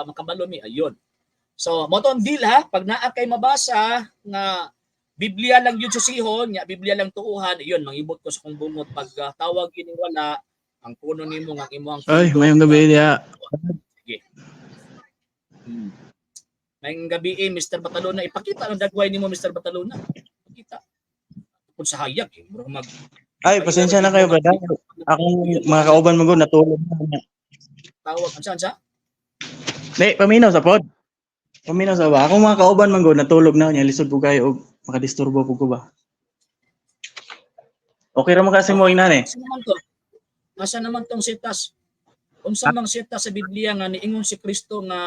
Makabalo mi ayun. So mo to ang deal ha, pag naa kay mabasa nga Biblia lang yun susihon, nya Biblia lang tuuhan, ayun mangibot ko sa kong bungot pag tawag ini wala ang kuno nimo nga imong Ay, mayong gabi diha. Sige. Mayong gabi eh, Mr. Batalona, ipakita ang dagway nimo, Mr. Batalona. Ipakita. Kung sa hayag eh, murag mag Ay, pasensya na kayo, brother. Akong mga kauban mo natulog na. Tawag unsa unsa? Di, paminaw sa pod. Paminaw sa ba? Akong mga kauban man gud natulog na nya, lisod ko kayo og makadisturbo pud ko ba. Okay ra man kasi mo ingnan eh. Asa naman to? Asa naman tong sitas? Unsa mang sitas sa Biblia nga niingon si Kristo nga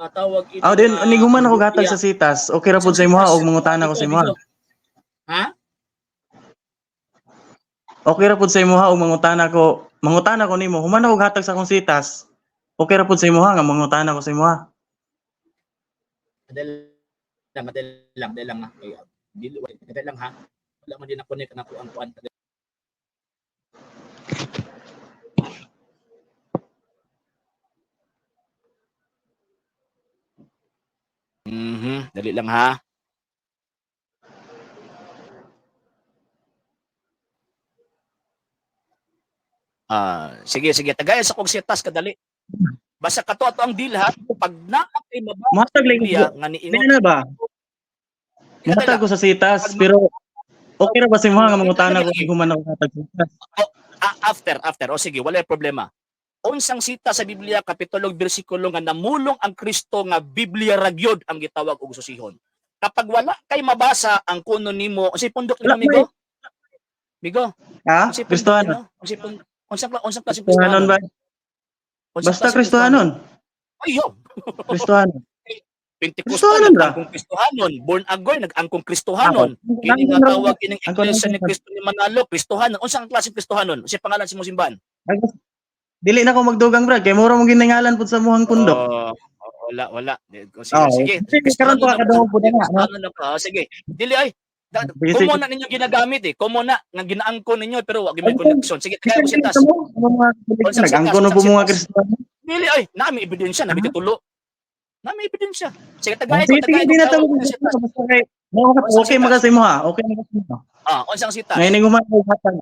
tawag ito Ah, din nga niguman ako gatag Biblia? sa sitas. Okay ra pud sa imuha og mangutana ko sa imuha. Ha? Okay ra pud sa imuha og mangutana ko nimo. Human ako gatag sa akong sitas. Okay ra pud sa imuha nga mangutana ko sa imuha. Adel lang, adel lang, adel lang ha. Ay, dili, adel lang ha. Wala man din ako ni kanang kuan kuan. Dali lang ha. Ah, sige sige, tagay sa kong sitas kadali. Basta kato ato ang deal ha. Pag naa kay mabasa Muhatag lang Biblia nga Di niingon na ba? Teka, Muhatag ko sa sitas pero okay ra ba sa imuha nga mangutana ko kung human ako gatag sa sitas? Ah, after after. O sige, wala problema. Unsang sita sa Biblia kapitulo ug bersikulo nga namulong ang Kristo nga Biblia ra gyud ang gitawag og susihon. Kapag wala kay mabasa ang kuno nimo, unsay pundok nimo Wala, migo? Migo, Ha? unsay pundok Kristohanon. nimo? Unsay pundok? Unsang klase Kristohanon ba? Unsang Basta klase Kristohanon. Ay, yo. Kristohanon. Pentecostal Kristohanon ra. nag-angkong Kristohanon, born again nag-angkong Kristohanon. Kini nga tawag kining iglesia ni Kristo ni Manalo, Kristohanon. Unsa ang klaseng Kristohanon? Unsay pangalan sa imong simbahan? Dili na ko magdugang brad kay mura mong giningalan pud sa muhang pundok. Oh, wala wala. Sige, Oh, sige. sige, karon pa kadungog pud na, no? Kristohanon na ka. Sige. Dili ay. Sige, sige. Kumo na ninyo ginagamit eh. Kumo na nga ginaangkon ninyo pero wa gyud may connection. Sige, tagay ko sitas. Unsang sitas, Nag-angkon na po unsang mga sitas. Kristohanon. Dili ay, nami ebidensya, nami titulo. Nami ebidensya. Sige, tagay ko, Sige, sige, tagay ko. di na tawag tawag. ko sitas. Basta kay okay sitas. maka sa imo ha. Okay maka sa imo. Ah, unsang sitas? Ngayon ning human og hatag.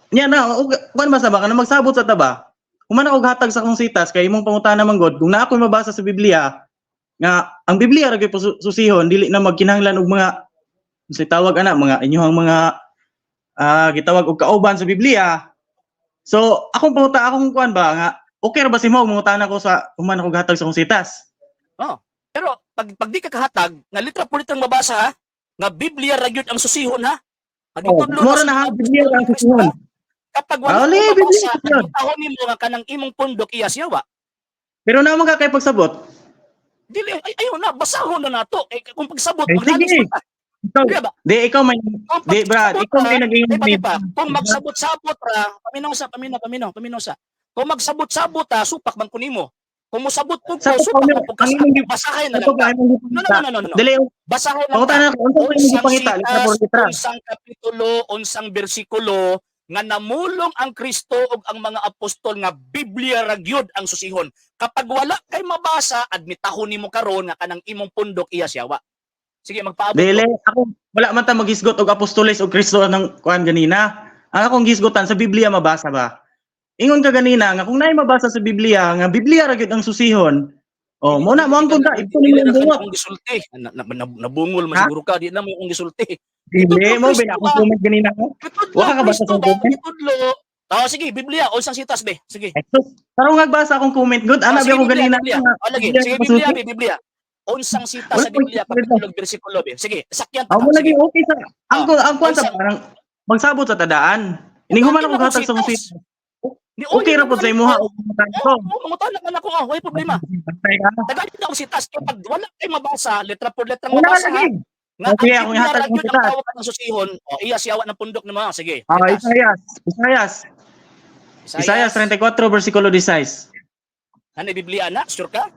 Nya na, okay, kuan ba sa ba kana magsabot sa taba? Human ako hatag sa akong sitas kay imong pangutana man god kung naa ako'y mabasa sa Biblia nga ang Biblia ra gyud susihon, dili na magkinahanglan og mga unsay tawag ana mga inyuhang mga gitawag og kauban sa Biblia. So akong panguta akong kuan ba nga okay ra ba si mo mangutana ko sa human ako hatag sa akong sitas? Pero pag di ka kahatag, nga litra po litrang mabasa ha, nga Biblia ra gyud ang susihon ha. Ang Oh, gitudlo mura na na ha, sa Biblia ra ang susihon. Kapag wala Ah, ka li, Biblia mabasa, ang susihon. ang tahon nimo nga kanang imong pundok iya siyawa. Pero naman ka kay pagsabot. Dili ay ayo na, basahon na nato. Eh, kung pagsabot, Eh, maglalis sige. pa ta. Ikaw, Di ba? di ikaw may Kung di Brad, pagsabot ikaw may ra, nag-ingon di ba, di ba? Kung ni- magsabot-sabot ra, paminaw sa, paminaw, paminaw, paminaw sa. Kung magsabot-sabot ha, supak man ko nimo. Kung mosabot pud ko, Sa supak pag- man pud ka ang sa imong ako. Basahin na Ito lang ba ta. imong No, no, gipangita? no, no, no, no. Dili, Basahin lang ta. pangutana ko, unsa man imong Unsang gipangita, litra sitas, por litra. unsang kapitulo, unsang bersikulo nga namulong ang Kristo ug ang mga apostol nga Biblia ra gyud ang susihon. Kapag wala kay mabasa, admitahon nimo karon nga kanang imong pundok iya siyawa. Sige, magpaabot Dili, ko. ako wala man ta maghisgot og apostoles og Kristo ng kuan ganina. Ang akong gisgotan sa Biblia mabasa ba? Ingon ka ganina nga kung naay mabasa sa Biblia nga Biblia ra gyud ang susihon. Oh, mo na mo ang kunta ito Dili nimo na ang bungot. akong gisulti. Nabungol man Ha? siguro ka, di na mo akong gisulti. Dili Gitudlo mo Kristo bin akong ba? comment ganina ko. Gitudlo Wa ka kabasa Kristo sa ba? comment? Gitudlo. Oh, sige, Biblia, unsang sitas be? Sige. Eh, sus, tarong nagbasa akong comment good. Oh, Ana sige, ba ako Biblia, ganina? Biblia. nga Oh, lagi. Biblia Sige, ang Biblia, susi? be, Biblia. Unsang sita Wala sa Biblia, ko kapitulo ug bersikulo be. Sige, sakyan Ako ta. mo lagi Sige. okay sa ang Oh, ang kuan sa unsang parang magsabot sa tadaan. Ining human Tagay ako na kong hatag sa sitas. sitas. Ni Okay oy, ra pod sa imuha og pangutana ko. Oh, mangutana man ako, oh, way problema. Bantay ka. Tagay na akong sitas kay pag wala kay mabasa, letra por letrang Wala mabasa ha. lagi. Nga ang Okay, akong Biblia ihatag ra akong gyud ang sitas. tawag ng susihon. Oh, iya siyawa ng pundok nimo. Sige, Ah, sitas. Isayas. Isayas. Isayas 34 versikulo 16. Ano Biblia na? Sure ka?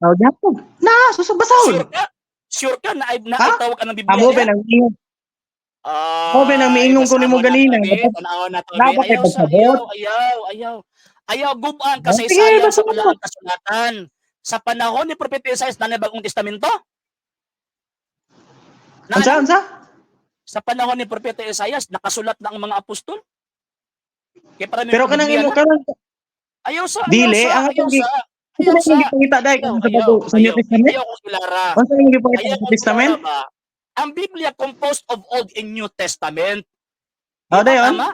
Oh, gyapon. Na, susubasahon. Sure ka? Sure ka na ay na Ha? ay tawag ka ng Biblia Amo diha? ben ang ingon. Mo ben ang Ay, miingon ko nimo basahon na ganina. to, be. Tanaw na to, be. Na ba kay Ayaw sa pagsabot? ayaw, ayaw, ayaw. Ayaw gub-an Oh, sige, kasaysayan sa basta mo. Balaang Kasulatan. Sa panahon ni Propeta Isaias, na Bagong Testamento? Na, Unsa, unsa? sa panahon ni Propeta Isaias, nakasulat na ang mga apostol? Kaya para may Pero kanang Biblia imo na. kanang Ayaw sa, ayaw Dili, sa, ang ayaw atong sa, ayaw unsa sa. imong gipangita dai Ayaw, sa ayaw, bago sa New ayaw. Testament? Ayaw ko kilara. Unsa imong gipangita Ayaw sa ko New Testament? kilara ba? Ang Biblia composed of Old and New Testament. Oh, Di ba dayon. tama?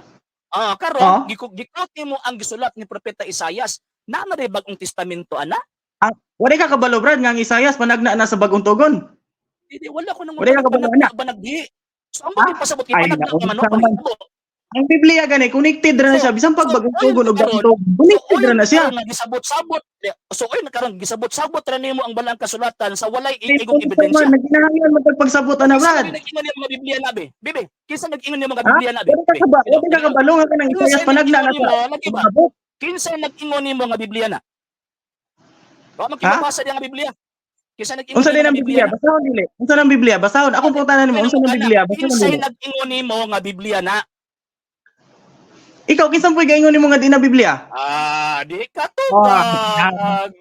Ah, karon Oh. gi-quote nimo ang gisulat ni Propeta Isaias. Naa na rin Bagong Testamento ana? Wala ka kabalo, Brad, nga ang Isayas panagna na sa Bagong Tugon. Hindi, wala ko nang Wala ka kabalo ana. Banagdi. So ang bagay pasabot kay Ay, panagna naku, ka man no, sama. panahitabo. Ang Biblia gani connected ra na So, siya bisan pag so, Bagong oy, Tugon ug Bagong karon, Tugon, connected So, ra na siya. karon nga gisabot-sabot. So oy karon gisabot-sabot ra nimo ang Balang Kasulatan sa walay Eh, igong kung ebidensya. man, nagkinahanglan man tag pagsabot ana, Kinsa Brad. nag-ingon niya mga Biblia na be? Bebe, kinsa nag-ingon niya mga Ha? Biblia na be? Wala ka ba? Wala ka kabalo nga kanang Kinsa Isayas panagna na nag-ingon sa nimo, lagi ba? Abot. Kinsa nag-ingon nimo nga Biblia na? Wa man Ha? kinabasa diya nga Biblia. Kinsa nag-ingon Unsa nimo din nga ang Biblia Biblia? na? Basahon dili. Unsa nang Biblia? Basahon. Akong pangutana nimo, unsa nang Biblia? Basahon Kinsa dili. nag-ingon nimo nga Biblia na? Ikaw kinsa po'y gaingon nimo nga di na Biblia? Ah, di ka tubag.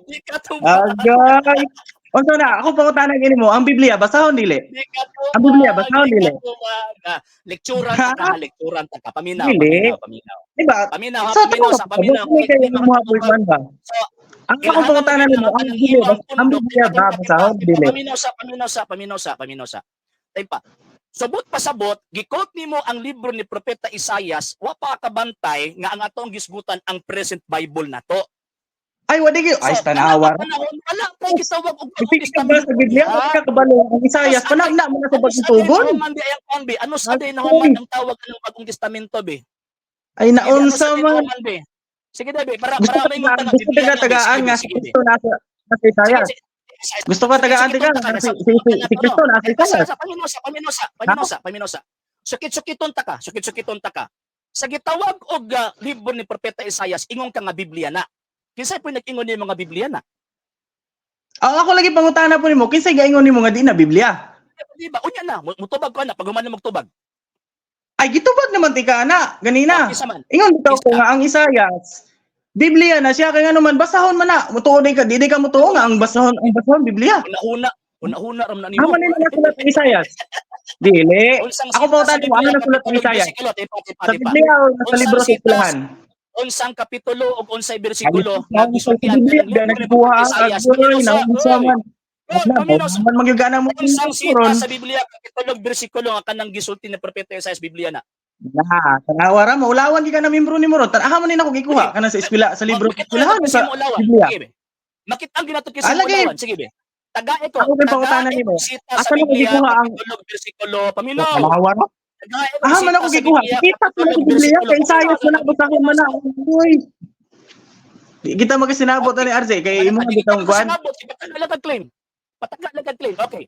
Di ka tubag. Agay. Unsa na? Ako pangutana gini mo, ang Biblia basahon dili. Di ka tubag. Ang Biblia, basahon Di dili. ka tubag. Ah, lecturan ta ka, lecturan ta ka. Paminaw, Dili. paminaw, paminaw. Di ba? Paminaw, ha, Sa paminaw tao, sa paminaw. kay Di mo makatubag. kuan ba? So, Ang akong pangutana nimo, ang Biblia, ang Biblia ba basahon dili? Paminaw sa, paminaw sa, paminaw sa, paminaw sa. Tay pa. Subot pasabot, gi-quote nimo ang libro ni Propeta Isaias, wa pa kabantay nga ang atong gisgutan ang present Bible nato. Ay, wadi gyud. Ay, So, tanawa. kanang panahon, wala pa gitawag og Bagong Ipili ka ba Testamento. sa Biblia? Wala ka kabalo ang Isayas panagna mo na sa Ano Bagong sa day Tugon. nahuman di ayang kuan, be? Ano sa day nahuman ang tawag ng Bagong Testamento, be? Ay, Sige, ano naunsa sa day man. nahuman, be? Sige daw, be, para Gusto para ka may nga gusto ka tagaan nga si Kristo nasa nasa Isayas. Gusto ka tagaan ka nga si Kristo nasa Isayas. Sa paminosa, paminosa, paminosa, paminosa. Sukit-sukiton ta ka, sukit-sukiton ta ka. Sa gitawag og libro ni Propeta Isaias, ingon ka nga Biblia na. Kinsay po nag-ingon ni mga Biblia na? Ang ako lagi pangutana po nimo, kinsay gaingon nimo nga di na Biblia? Di ba? Unya na, mutubag ko na pag human na magtubag. Ay, gitubag naman tika ana, ganina. Kinsa man. Ingon bitaw ko nga ang Isayas Biblia na siya kay ngano man basahon man na. Mutuo day ka, di day ka mutuo nga ang basahon Biblia. Una-una, una-una ram na nimo. Amo nila nasulat ang Isayas. Dili. Unsang Ako sita pangutana sa nimo, ano Biblia, nasulat ang kapitulo, Isayas? bersikulo, tipa, tipa, Sa tipa. Biblia o nasa Unsang libro sa sitas? eskwelahan? Unsang kapitulo ug unsay bersikulo Ay, nga sa gisultian Biblia, ka ng libro ni nagkuha Propeta ang Isaias? agoy Paminaw na sa, unsa oy, man. oy, paminaw sa. Man magyugana mo Unsang sita ron. sa Biblia kapitulo ug bersikulo nga kanang gisulti ni Propeta Isaias Biblia na? Na, tanawa ra mo ulawan gi ka na membro nimo ron. Tan-aha mo ni nako gikuha kana sa eskwela sa libro sa Makita eskwelahan na o sa mo ulawan. Biblia. Sige be. Makita ang ginato kasi Ah, mo lagi. ulawan. Sige be. Taga ito, Ako kay taga pangutana nimo. sita sa Asa na ko Biblia gikuha ang kapitulo ug bersikulo paminaw. Tanawa ra. Taga ito Aha man sita ako sa gikuha. Biblia Kita ko kapitulo na ug sa Biblia bersikulo. kay Isayas man na basahon man na. Uy. Di kita magkasinabot ani RJ kay imo nga bitong kuan. Sinabot, pataga lang claim. Pataga lang claim. Okay.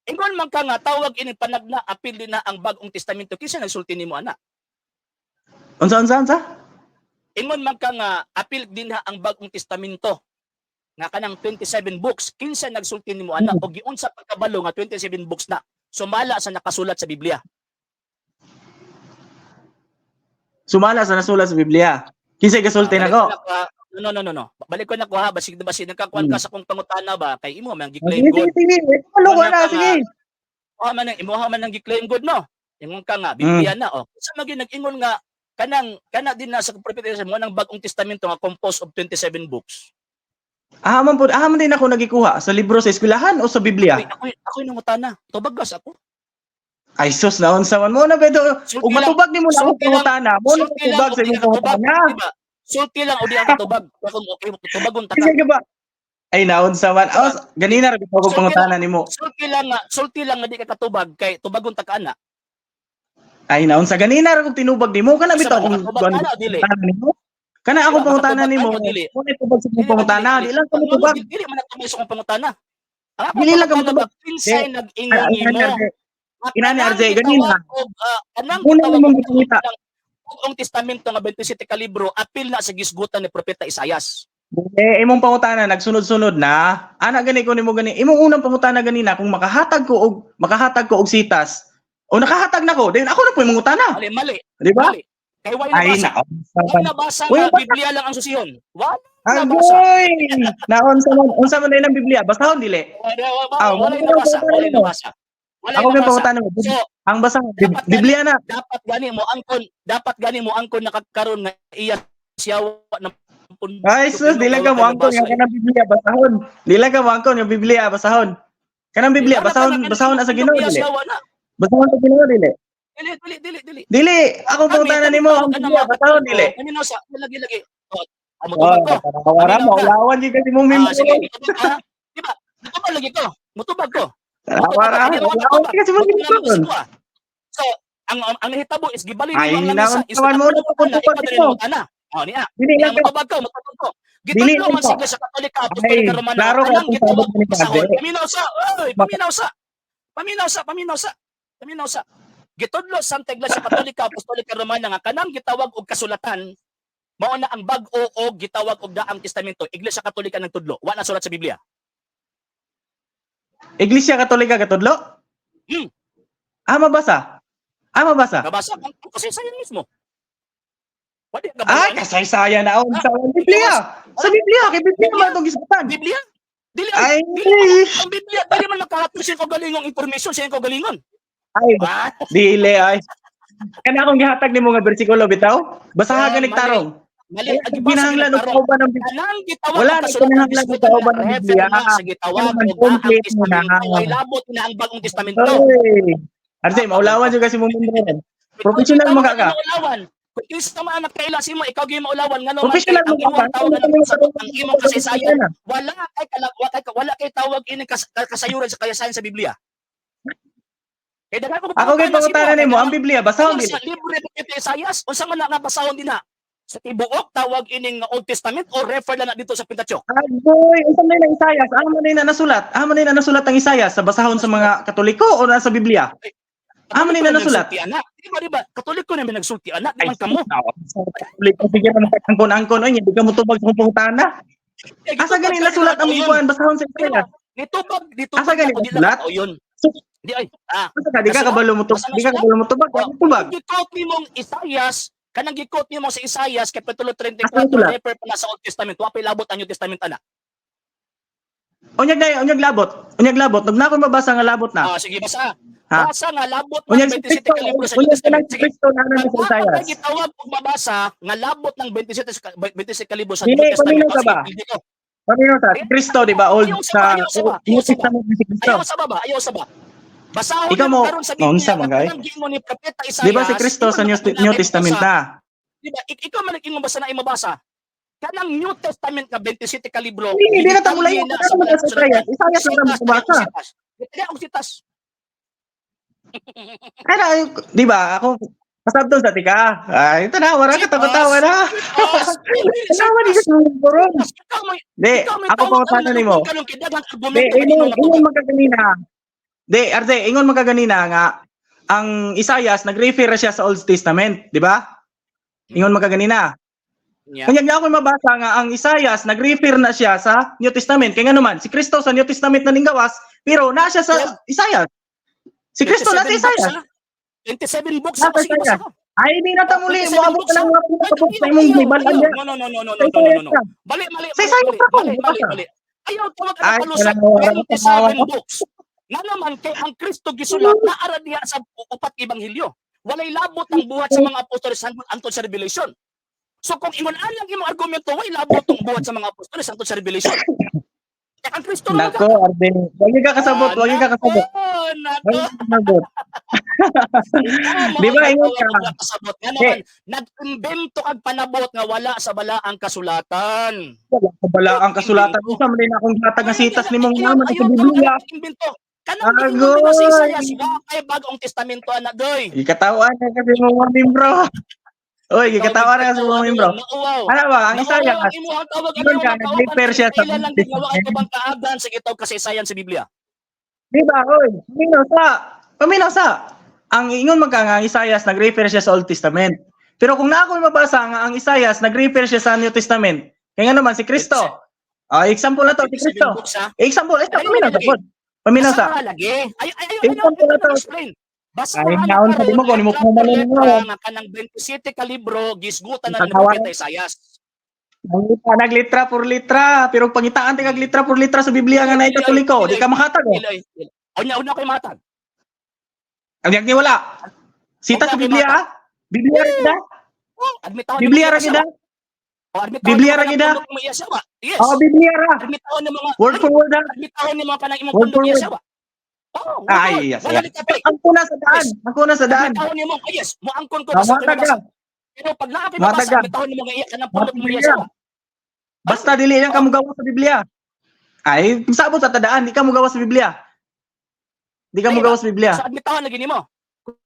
Ingon man ka nga tawag ini panagna apil din na ang Bagong Testamento, kinsa nagsulti nimo ana? Unsa, unsa, unsa? Ingon man ka nga apil din na ang Bagong Testamento nga kanang 27 books, kinsa nagsulti nimo ana o giunsa pagkabalo nga 27 books na sumala sa nakasulat sa Biblia? Sumala sa nasulat sa Biblia. Kinsay gasulti Ah, nako? balik ko na ko, ha. No, no, no, no, no. Balik ko na ko ha, basig basig nagkakuan ka sa kong pangutana ba kay imo man Sige, gi-claim sige, good. sige. Ito Ingon na, ka nga, sige. Imoha man ang gi-claim good no. Ingon ka nga Biblia na oh. Sa magi nag-ingon nga kanang kana din na sa propeta mo nang Bagong Testamento nga composed of 27 books. Aha man po, aha man din ako nagikuha sa libro sa eskwelahan o sa Biblia. Uy, ako nangutana. Tubag gas ako. Ay sus, naunsa man mo na beto. Sulti Ug lang, matubag nimo na akong sulti lang, pangutana, mo na sulti lang matubag o sa di imong ka katubag, pangutana. di ba? Sulti lang o di ka katubag. Kung okay, tubagon ta ka. Kasi ka ba? Ay naunsa man. Oh, ganina ra bitaw kog Sulti lang, pangutana nimo. sulti lang nga di ka katubag kay tubagon ta ka ana. Ay naunsa ganina ra kog tinubag nimo kana Unsa bitaw man kung makatubag kuan ka na o dili? pangutana nimo. Kana Di akong ba pangutana makatubag ka nimo. na o dili? Mo na tubag sa imong Dili ba dili pangutana, dili? di lang ka Ngano motubag. dili man natubag sa akong pangutana? Ang akong Dili lang ka pangutana ba motubag. kinsay Eh, nag-ingon ay, nimo? inani RJ. Nga Inani kanang RJ ganina. gitawag og kanang Una gitawag nimong og gipangita. kanang Bagong Testamento nga 27 ka libro apil na sa gisgutan ni Propeta Isaias. Eh, imong pangutana nagsunod-sunod na. Ana gani ko nimo gani. Imong unang pangutana ganina kung makahatag ko og sitas. O nakahatag na ko, then ako na po imong utana. Mali, mali, Di ba? mali. Kay way Ay, nabasa. nako. Way nabasa Uy, nga basa. Biblia lang ang susihon. Wala nabasa. Agoy! Naunsa man, unsa man din ang Biblia? Basahon dili. Wala, wala, Ah, wala wala nabasa. nabasa. Wala nabasa. Wala Ako may nabasa. pangutana mo. So, Ang basahon, Biblia na. Dapat gani mo angkon nakakaroon nga iya siya ng Ay sus, dili ka mo angkon nga kanang Biblia basahon. Dili ka mo angkon nga Biblia basahon. Kanang Biblia basahon, basahon na sa Ginoo dili. Basahon sa Ginoo dili. Dili, dili, dili, dili. Dili, ako pangutana nimo ang Biblia basahon dili. Kami na sa lagi lagi. Oh, amo Oh, tubag ko. tawara mo, ulawan gyud kasi mong Ah, membro. sige, mutubag ka. Di ba? Mutubag lagi ko. Mutubag ko. Tawara, ulawan gyud kasi mong membro. So, ang nahitabo is gibalin Ay, mo ang lamisa. naon naman mo na pagkutubag dito. dito. Ana. Oh, niya. Dili Niya lang ka. mutubag ko, mutubag ko. Dili Gitudlo lang man ka. sa Iglesia Katolika, Apostolika Ay, Romana. klaro ka Kanang kung gitawag sabot ni basahon. Padre. Paminaw sa, oy, paminaw sa. Paminaw sa, paminaw sa. Paminaw sa. Gitudlo sa Santa Iglesia Katolika Apostolika Romana nga kanang gitawag og kasulatan mao na ang bag-o og gitawag og Daang Testamento. Iglesia Katolika nang tudlo. Wa na sulat sa Biblia. Iglesia Katolika katudlo? Hmm. Ah, mabasa. Ah, mabasa. Nabasa ang kasaysayan mismo. Wadi ka Ay, kasaysayan na on sa Biblia. Sa Biblia, kay Biblia man itong gisutan. Biblia? Dili ay, Ay, dili ang Biblia dili man makahatod sa iyong kaugalingong information sa iyong kaugalingon. ay, Ah, dili ay. Kana akong gihatag nimo nga bersikulo bitaw? Basaha Ah, ganig mali. tarong. Mali ang gibasa Kinahanglan og tarong. kauban ng Biblia. Kanang gitawag Wala ang na kasulatan kinahanglan og bisita kauban ng refer Biblia. na sa gitawag Ano man, og Daang complete mo na. Testamento ay labot na ang Bagong Testamento. Oy. Arse, maulawan jud kasi mo mundo. Professional mo ka ka. Maulawan. Kung isa man ang kaila simo, ikaw gyud maulawan ngano man Professional kay ang mo ka imong ka. tawag na sa ang imong kasaysayan wala kay tawag ini kasayuran sa kasaysayan sa Biblia. Kay daghan ko Ako kay pangutana nimo ang Biblia basahon dili. dili. Sa libre pa kay Isaias, unsa man na nga basahon dinha? Sa tibuok tawag ining nga Old Testament o refer lang na dito sa Pentateuch? Agoy, unsa man ang Isayas? Amo man na nasulat. Amo man na nasulat ang Isayas sa basahon sa mga Katoliko o nasa Biblia? Amo man na nasulat. Nagsulti ana. Di ba? Katoliko na may nagsulti ana, di man kamo. Katoliko sige na angkon-angkon oy, hindi ka mo tubag sa pangutana. Eh, Asa gitubag gani ka nasulat nila ang yun. ikuan basahon sa Di ba? Isayas? Nitubag Asa gani ako, di lang nasulat? tao yun. Di ay. Ah, Asa ka di ka kabalo mo tubag, Nasulat? di ka kabalo mo tubag, Oh, tubag. Gikot ni mong Isayas, kanang gikot ni mo sa Isayas kapitulo 34 Asa nasulat? refer pa na sa Old Testament. Wa pay labot ang New Testament ana. Unyag na unyag labot. Unyag labot. Nag na ako mabasa nga labot na. Ah, sige basa. Ha? Basa nga labot ng Unyag si 27 Kristo, ka libro sa New unyag Testament. si Sige. Kristo na na sa Pag Isayas. wala gitawag og mabasa nga labot ng 27 ka libro sa New Dili, Testament. paminaw ka Oh, sige, ba? pildi ko. Paminaw ta, si Kristo di ba old Ayaw sa sa ba, ayaw sa ba, New ayaw sa ba. Testament ni si Kristo. Ayaw sa baba, ayaw sa ba. Basahon Ikaw mo mo, karon sa no, unsa Biblia man nga kay? kanang giingon ni Propeta Isaias. Di ba si Kristo ikaw sa man New ang New Testament sa- na? Di ba? Ikaw man ang ingon basta na imabasa. Kanang New Testament nga 27 ka libro. Hindi, hindi na ta mulayo. na Ano man sa Isayas? Isayas lang naman mabasa. Dili og sitas. Ay, na, di ba? Ako, pasabton sa tika. Ay, ito na, wala ka tawa na. Sitas. Tanawa di ka sa buron. Ikaw may Di, ikaw may ako pangutana nimo. Kanong kidagang Di, argumento ingon, kanino ingon magkaganina. Di, Arze, ingon magkaganina nga, ang Isayas, nag-refer siya sa Old Testament, di ba? Ingon magkaganina. niya. Kanya niya ako mabasa nga ang Isayas nag-refer na siya sa New Testament. Kaya nga naman, si Kristo sa New Testament na ninggawas, pero na siya sa Isayas. Si Kristo na sa 27 Isayas. books, ah. 27 books Nasa ako sige Isaiah. basa ko. Ay, di na ta muli. 27 Moabot books, ka lang ah. mga pinakabok sa imong Bible. Ayaw. Anya. No, no, no, no, no, Sa no, no, Isayas no, no. ka. Mali, mali, Sa mali, Isaiah mali, pa ako, mali, mali, basa. mali. Ayaw tawag Ay, ang palusot. wala, wala, 27 books. Nga naman kay ang Kristo gisulat na ara diha sa upat ebanghelyo. Walay labot ang buhat sa mga apostoles hangtod sa Revelation. So kung ingon lang imong argumento, way labot ang buhat sa mga apostoles hangtod sa Revelation. Kaya ang Kristo naman Nako, Arden. Wag ka kasabot, wag ka kasabot. Nako, nako. Wag ka kasabot. Di ba, ingon ka? Kasabot. Nga naman, nag-imbento kag panabot nga wala sa balaang kasulatan. Wala ka bala ang kasulatan. Unsa man din akong gatag nga sitas nimong naman sa Biblia. Imbento. Kanang giingon nila sa Isaias, wa kay bagong testamento ana doy. Gikatawan na kasi mo mga membro. Oy, gikatawan na kasi mo mga membro. Nauwaw. Ano ba, ang Isayas, Nauwaw ang imuhang tawag Ingon ano ka, ang nag-refer siya sa Kailan lang gid nga wa kay kabang kaagan sa gitawag kasaysayan sa Biblia. Di ba, oy, paminaw sa, paminaw sa. Ang ingon man ka nga ang Isayas nag-refer siya sa Old Testament. Pero kung na ako mabasa nga ang Isayas nag-refer siya sa New Testament. Kaya nga naman si Kristo. Ah, example na to si 27 Kristo. books, ha? Example, ito Ay, paminaw sa lagi. pod. Paminaw sa. Asa nga lagi? Ay, ay, ay, ay, Example na to. explain. Basa Ay, ka naon sa di mo, kung di mo letra por kumalo letra nimo. nga kanang 27 ka libro gisgutan na ni Tatawa. Propeta Isayas. Nangita nag litra por litra, pero pangitaan ti kag litra por litra sa Biblia nga naay Katoliko, di ka makatag oh. Dili, dili. Unya una kay matag. Ang ni wala. Sita sa Biblia ah. Biblia ra gid ah. Oh, admitahon Biblia ra gid ah. Oh, admitahon Biblia nimo ra gid ah. kanang pundok mo iya siya. Yes. Oh, Biblia ra. Admitahon nimo mga Word for word ah. Admitahon nimo kanang imong Word pundok for iya word. siya. Oh, Ay, yes, wala yes. ni kapay. Ang kuna sa daan, ang kuna sa daan. Admitahon nimo, oh, yes, moangkon ko Ah, basta matag mabasa. ka. Pero pag naa kay Matag mabasa, ka. admitahon nimo nga iya kanang pundok mo iya Matag ka. siya. Basta dili lang ka mugawa sa Biblia. Ay, sabot sa tadaan, di ka mugawa sa Biblia. Di ka Ay, mugawa sa Biblia. So admitahon lagi nimo.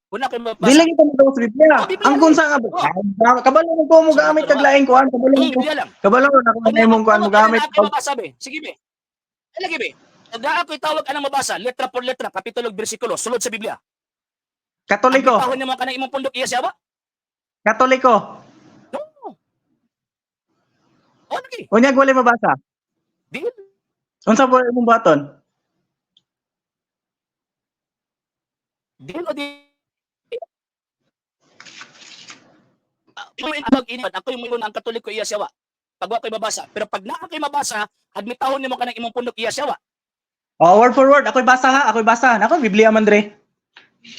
Una kay mabasa. Dili kita mugawa sa Biblia. Oh, Biblia Ang lagi. kung sa nga Oh. kabalo mo ko mo gamit kag laing kuan, kabalo mo ko. Biblia lang. Kabalo na kung ano imong kuan mo gamit. Naa kay mabasa be. Sige be. Ay, lagi be. Pag naa ko'y tawag anang mabasa, letra por letra, kapitulo ug bersikulo, sulod sa Biblia. Katoliko, Admitahon nimo kanang imong pundok iya siya ba? Katoliko. No. Oh, lagi. Unya wala mabasa. Deal. Unsa po imong buhaton? Deal o di? Yung tawag ini, ako yung ingon ang Katoliko iya siya wa. Pag wa ko'y mabasa, pero pag naa ko'y mabasa, admitahon nimo kanang imong pundok iya siya wa. Oh, word for word, ako'y basa ha, ako'y basa. Nako Biblia man dre.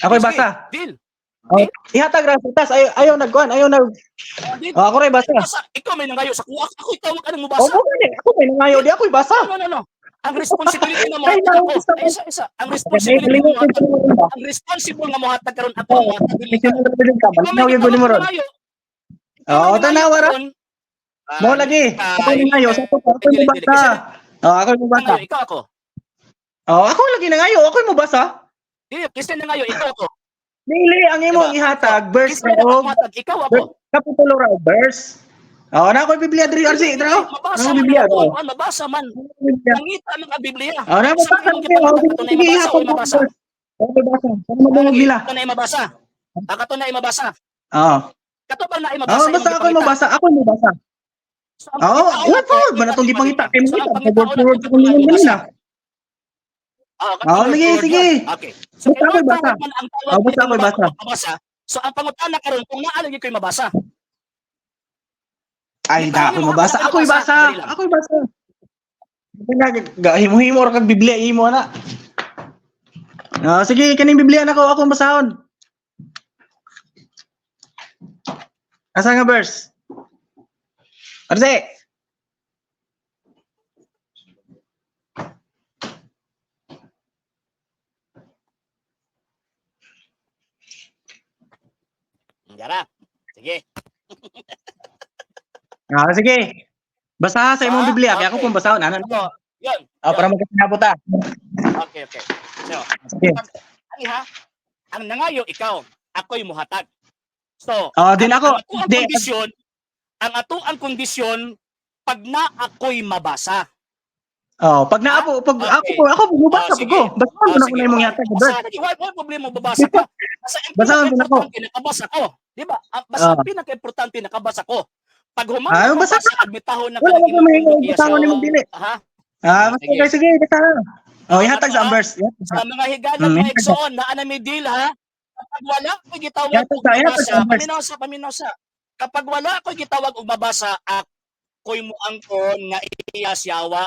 Ako'y Sige, basa. Deal. Oh, ihatag ra sa tas ayo ayo nagkuan, ayo nag. Oh, deal. Oh, ako ray basa. Basa, ikaw may nangayo sa kuha, ako'y tawag anang Oh, mabasa. mo gani, ako may nangayo di ako'y basa. No, no, no. Ang responsibility na Ay, mohatag ako. naubos ako. Ay, isa, isa. Ang responsibility na mohatag. Ang responsible nga mohatag karon ako ang mohatag dili ka. Ikaw may Malinaw yung guli mo gitawag ron. nangayo. Ikaw Oo, may nangayo tanawa ra. karon. Ah, Mo lagi. Ako nangayo sa to, ako Dili, mo dili. basa. Oh, ako mo basa. Nangayo, ikaw ako. Oh, ako lagi nangayo, ako mo basa. Dili, kasi nangayo, ikaw ako. Dili ang imong Diba? ihatag verse Kasi ra og mohatag, ikaw ako. kapitulo ra og verse. Oh, na ako'y Biblia diri RC, dira. oh. Mabasa Ang man Biblia ako, do. ah, mabasa man. Nangita man ang Biblia. Oh, na Sa mabasa imong sige, oh, gipangita, kato na sige, mabasa ihatag o mabasa. verse. Oh, mabasa. Sana madungog nila. Kato na mabasa. Ah, kato na mabasa. Oo. Kato ba na mabasa? Oh, basta imong ako'y gipangita? mabasa, ako'y mabasa. So, ang Oo, pangitaon word for ako, word ba na itong gipangita kay So, mo ang ita? pangitaon Word for word ako, kung ingon mabasa. kanina. Ah, kato Oo, word sige, for word sige. yun. Okay. So, Basta ako'y kay basa. word man ang tawag Oh, basta dito ako'y basa. mabasa. So, ang pangutana karon kung naa lagi ko'y mabasa. Ay, da ako'y mabasa. Ako'y basa. Dali lang. Ako'y basa. Himo-himo ra kag Biblia imo na. Ah, sige, kaning Biblia nako akong basahon. Asa nga verse? Arse. Gara. Sige. Ah, sige. Basaha sa imong Ah, Biblia kay ako okay. pong basahon ana. So, yun. Ah, para magkasinabot ta. Okay, okay. So, Sige. ani ha? Ang nangayo ikaw, ako'y muhatag. So, Oh, din ako. ang ato ang Di, kondisyon, ang ato ang kondisyon pag na ako'y mabasa. Oh, pag naapo, pag Okay. ako po mubasa Oh, po ko. sige. Basahon Oh, mo na ko sige. na imong yata Basa verse. lagi, why problema babasa ka? Basta ang Basahon mo na ko. pinaka-importante nakabasa ko, di ba? Basta Ah. ang pinaka-importante nakabasa ko. Pag human Ah, ako basa mabasa, admitahon na Wala kanang mo imong may pundok iya basahon sa- nimong dili. Ha? Ah, basta Sige. sige, sige, basta. Oh, ihatag sa Ano, ah? verse. Ihatag Sa mga higalan mga ihatag sa- igsoon, naa na may deal ha. Kapag wala ko'y gitawag Ihatag og sa- ihatag mabasa, sa verse. paminaw sa, paminaw sa. Kapag wala ko'y gitawag og mabasa, ako'y muangkon nga iya siyawa.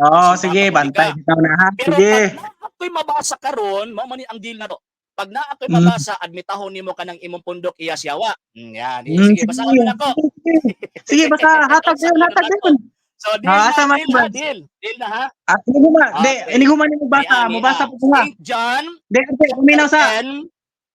Oo, Sumama sige, ka. bantay bitaw na ha. Pero Sige. pag naa ako'y mabasa karon, mao man ni ang deal na to. Pag naa ako'y mabasa, admitahon nimo kanang imong pundok iya siyawa. Yan. Sige, basahon mo na ko. Sige, sige, basta hatag yun, hatag yun. So deal Ah, na, sama deal na, ba? deal. Deal na ha. Ah, iniguma, de, Okay. iniguma ni mo basa, Ayan, mo basa ah, po ko ha. St. John, De, kasi paminaw sa, 10,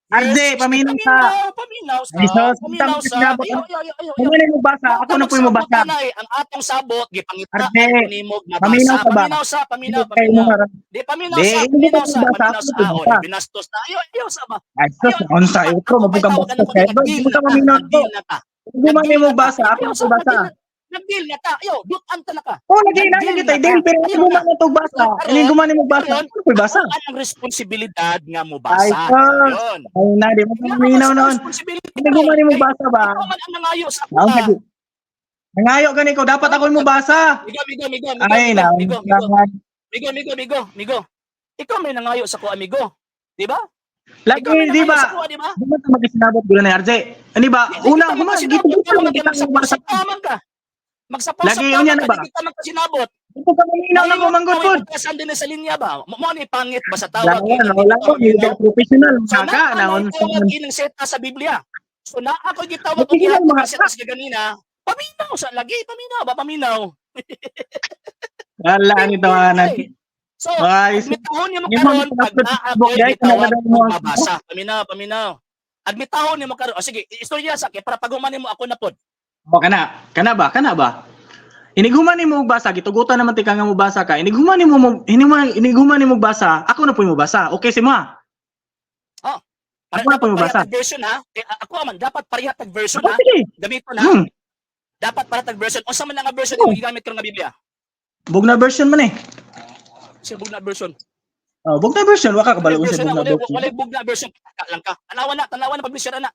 Arde, paminaw sa. Paminaw, paminaw sa. Ay, sus, Paminaw tama sa. sinabot. Ayo, ayo, ayo, ayo. Kung ano mo basa, ako na po yung mabasa. Magsabot na eh, ang atong sabot gipangitaan Arde, nimo mabasa. paminaw ka ba? Paminaw sa, paminaw, Kay mo paminaw. harap. Di paminaw Di, sa, hindi paminaw ka sa, mabasa, paminaw ako sa. po Ah, mabasa. oh, binastos na. Ayo, ayo sa ba. Ay, sus, ano sa iyo, mabukang bastos kay. Nag-deal Di mo na ka ta, maminaw ko. nag-deal na ta. Iniguma ni mo basa, ako Ayo na sa, po basa. nag-deal na ta. Ayo, dutan ta na ka. Oh, lagi na Nag-deal lagi na tayo ta. din, pero Ayo iniguma na. na to basa. Karon, Iniguma ni mo basa, karon, ako po basa. Ako ang responsibilidad nga mo Ay, basa. sus. Yun. Ay, na, di mo ka maminaw noon. Responsibility Iniguma ni mo basa ba? Ikaw man ang nangayo sa ako. Ah, lagi. Nangayo gani ko, dapat ako mo basa. Migo, migo, migo, migo, Ay, migo, na. migo, migo, migo, migo, migo, migo. Ikaw may nangayo sa ko, amigo. Di ba? Lagi, Ikaw may di nangayo ba? sa kuha, di ba? Di ba ta magkasinabot gud ni RJ? Ani ba? Di Una, kita human, magkasinabot, gitugutan ikaw man kita magsapos mobasa. sa man ka. Magsapaw Lagi, sa unya man na ka, ba? di kita magkasinabot. Ito ka maminaw na ko manggod pod. Saan din sa linya ba? Mo ni pangit ba sa tawag? Wala, Hindi wala kita ko, maminaw. professional So ka naa na na on. tawag ining seta sa Biblia. So naa ako gitawag og Sige lang, gihatag mga ang seta sa ganina. Paminaw sa lagi, paminaw ba paminaw. Wala ni tawanan. So, Ay, admitahon nimo Yung mga karon pag pinapanood naa sa Facebook, ako'y guys, gitawag nalala mo og ang- mabasa. Paminaw, paminaw. Admitahon nimo karon. O sige, istorya sa kay para paghuman nimo ako na pod. O kana, kana ba? Kana ba? Inighuman nimo og basa, gitugutan naman tika nga mobasa ka. Inighuman nimo mo inighuman nimo og basa, ako na puy mobasa. Okay si mo. Para Ako na dapat puy mobasa. pareha tag version ha. Eh, ako man dapat pareha tag version Oh, ha. sige. Gamito na. Dapat pareha tag version. Unsa man nga version Oh. imong gigamit karon nga Biblia? Bugna version man eh. Sa bugna version. Oh, bugna version wa ka kabalo Walay sa version na, bugna walay, version. walay bugna version. Ka lang ka. Tanawa na, tanawa na publisher ana.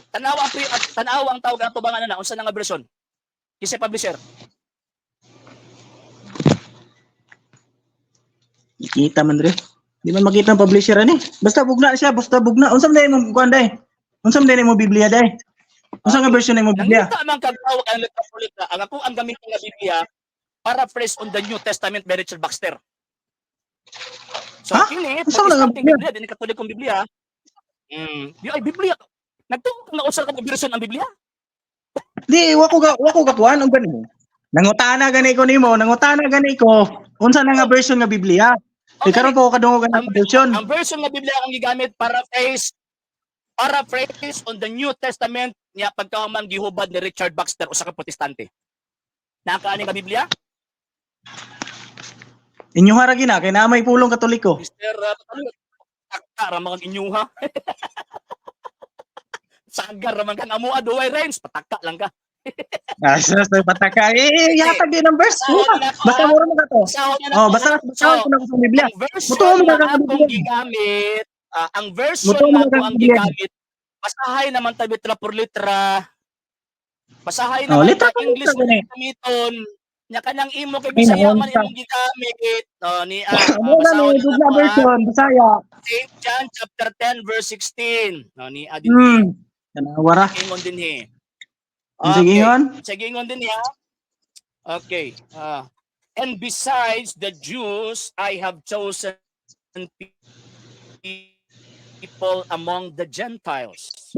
Tanawa ang at tanawa ang tawag ato bang ana na unsa na nga version? Kinsa publisher? Kita man dre. Di man makita ang publisher ani. Basta bugna siya, basta bugna. Unsa man day imong kuan day? Unsa man day imong Biblia day? Unsa nga version imong Biblia? Nangita man kag tawag ang Catholic na ang ako ang gamiton nga Biblia, Paraphrase on the New Testament by Richard Baxter. So Ha? kini Unsa man nga Protestant Biblia? Biblia, di ni Katolikong Biblia. Di ay Biblia. Nagtuo ka nga usa ka version ang Biblia? Di wa ko ga kuan og gani. Nangutana gani ko nimo, nangutana gani ko. Unsa na nga version nga Biblia? Di karon ko kadungog ang version. Ang version nga Biblia ang gigamit, Paraphrase on the New Testament niya pagkahuman gihubad ni Richard Baxter, usa ka Protestante. Nakaani nga Biblia? Inyo ra gina kay naa may pulong Katoliko. Mr. Takka ra mga inyuha. Sagar ra man kang amoa duway range, pataka lang ka. Ah, sa pataka. Eh, yatag din ang verse. Basahon na ako, Basta ha? mura man ka to. Basahon na Oh, ako, basta ha? basahon ko na ko sa Biblia. Ang version Mutuo mo na na kang akong Biblia. gigamit, ang version Mutuo mo na na ako kang ang Biblia. gigamit, basahay naman tayo litra por litra. Basahay Oh, naman litra ta por English litra mo gani. gamiton. Nya kanang imo kay Ay, Bisaya naon man ka. imong gigamit. Oh, ni Mo na basahon ni na bugna ako, ha? version Bisaya. St. John chapter 10 verse 16. No, ni adin Tanawa ra. ingon din he. Sige ingon. Sige ingon din niya. Okay. And besides the Jews, I have chosen people among the Gentiles.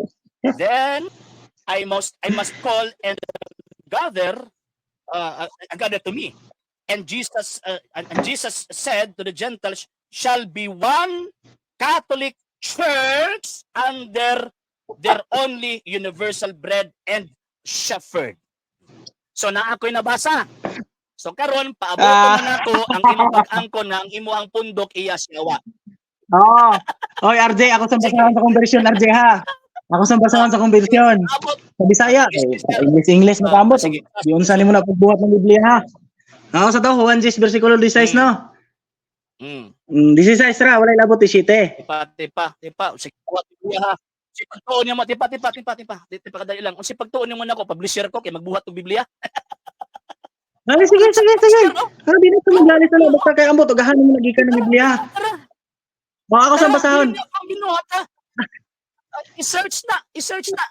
Then I must call and gather to me. And Jesus said to the Gentiles shall be one Catholic Church under their only universal bread and shepherd. So naa ako'y nabasa. So karon paaboton na nako ang imong pag-angkon nga ang imo ang pundok iya siyawa. Oo. Oy RJ, ako sa basahan sa conversion RJ ha. Ako sa basahan sa conversion. Abot. Sa Bisaya, Yes, eh, yes, sir. English English na kambot. Sige. Di unsa nimo na pagbuhat ng Biblia ha. Ako sa to Juan 10 versikulo 16 no. 16 ra walay labot 17. Tipa, tipa, tipa. Sige, buhat Biblia ha. Si pagtuon niyo mo, tipa, tipa, tipa, tipa. Tipa kadali lang. Kung si pagtuon niyo mo nako, publisher ko kay magbuhat og Biblia. Ay, sige, sige, sige. Sir, oh, Ano di na ito maglalis na lang. Basta kay ambot, ugahan mo lagi ka ng Biblia. tara. O ako sa Tara, basahon. dili niyo akong binuhat, ha. Ay, i-search na, i-search na.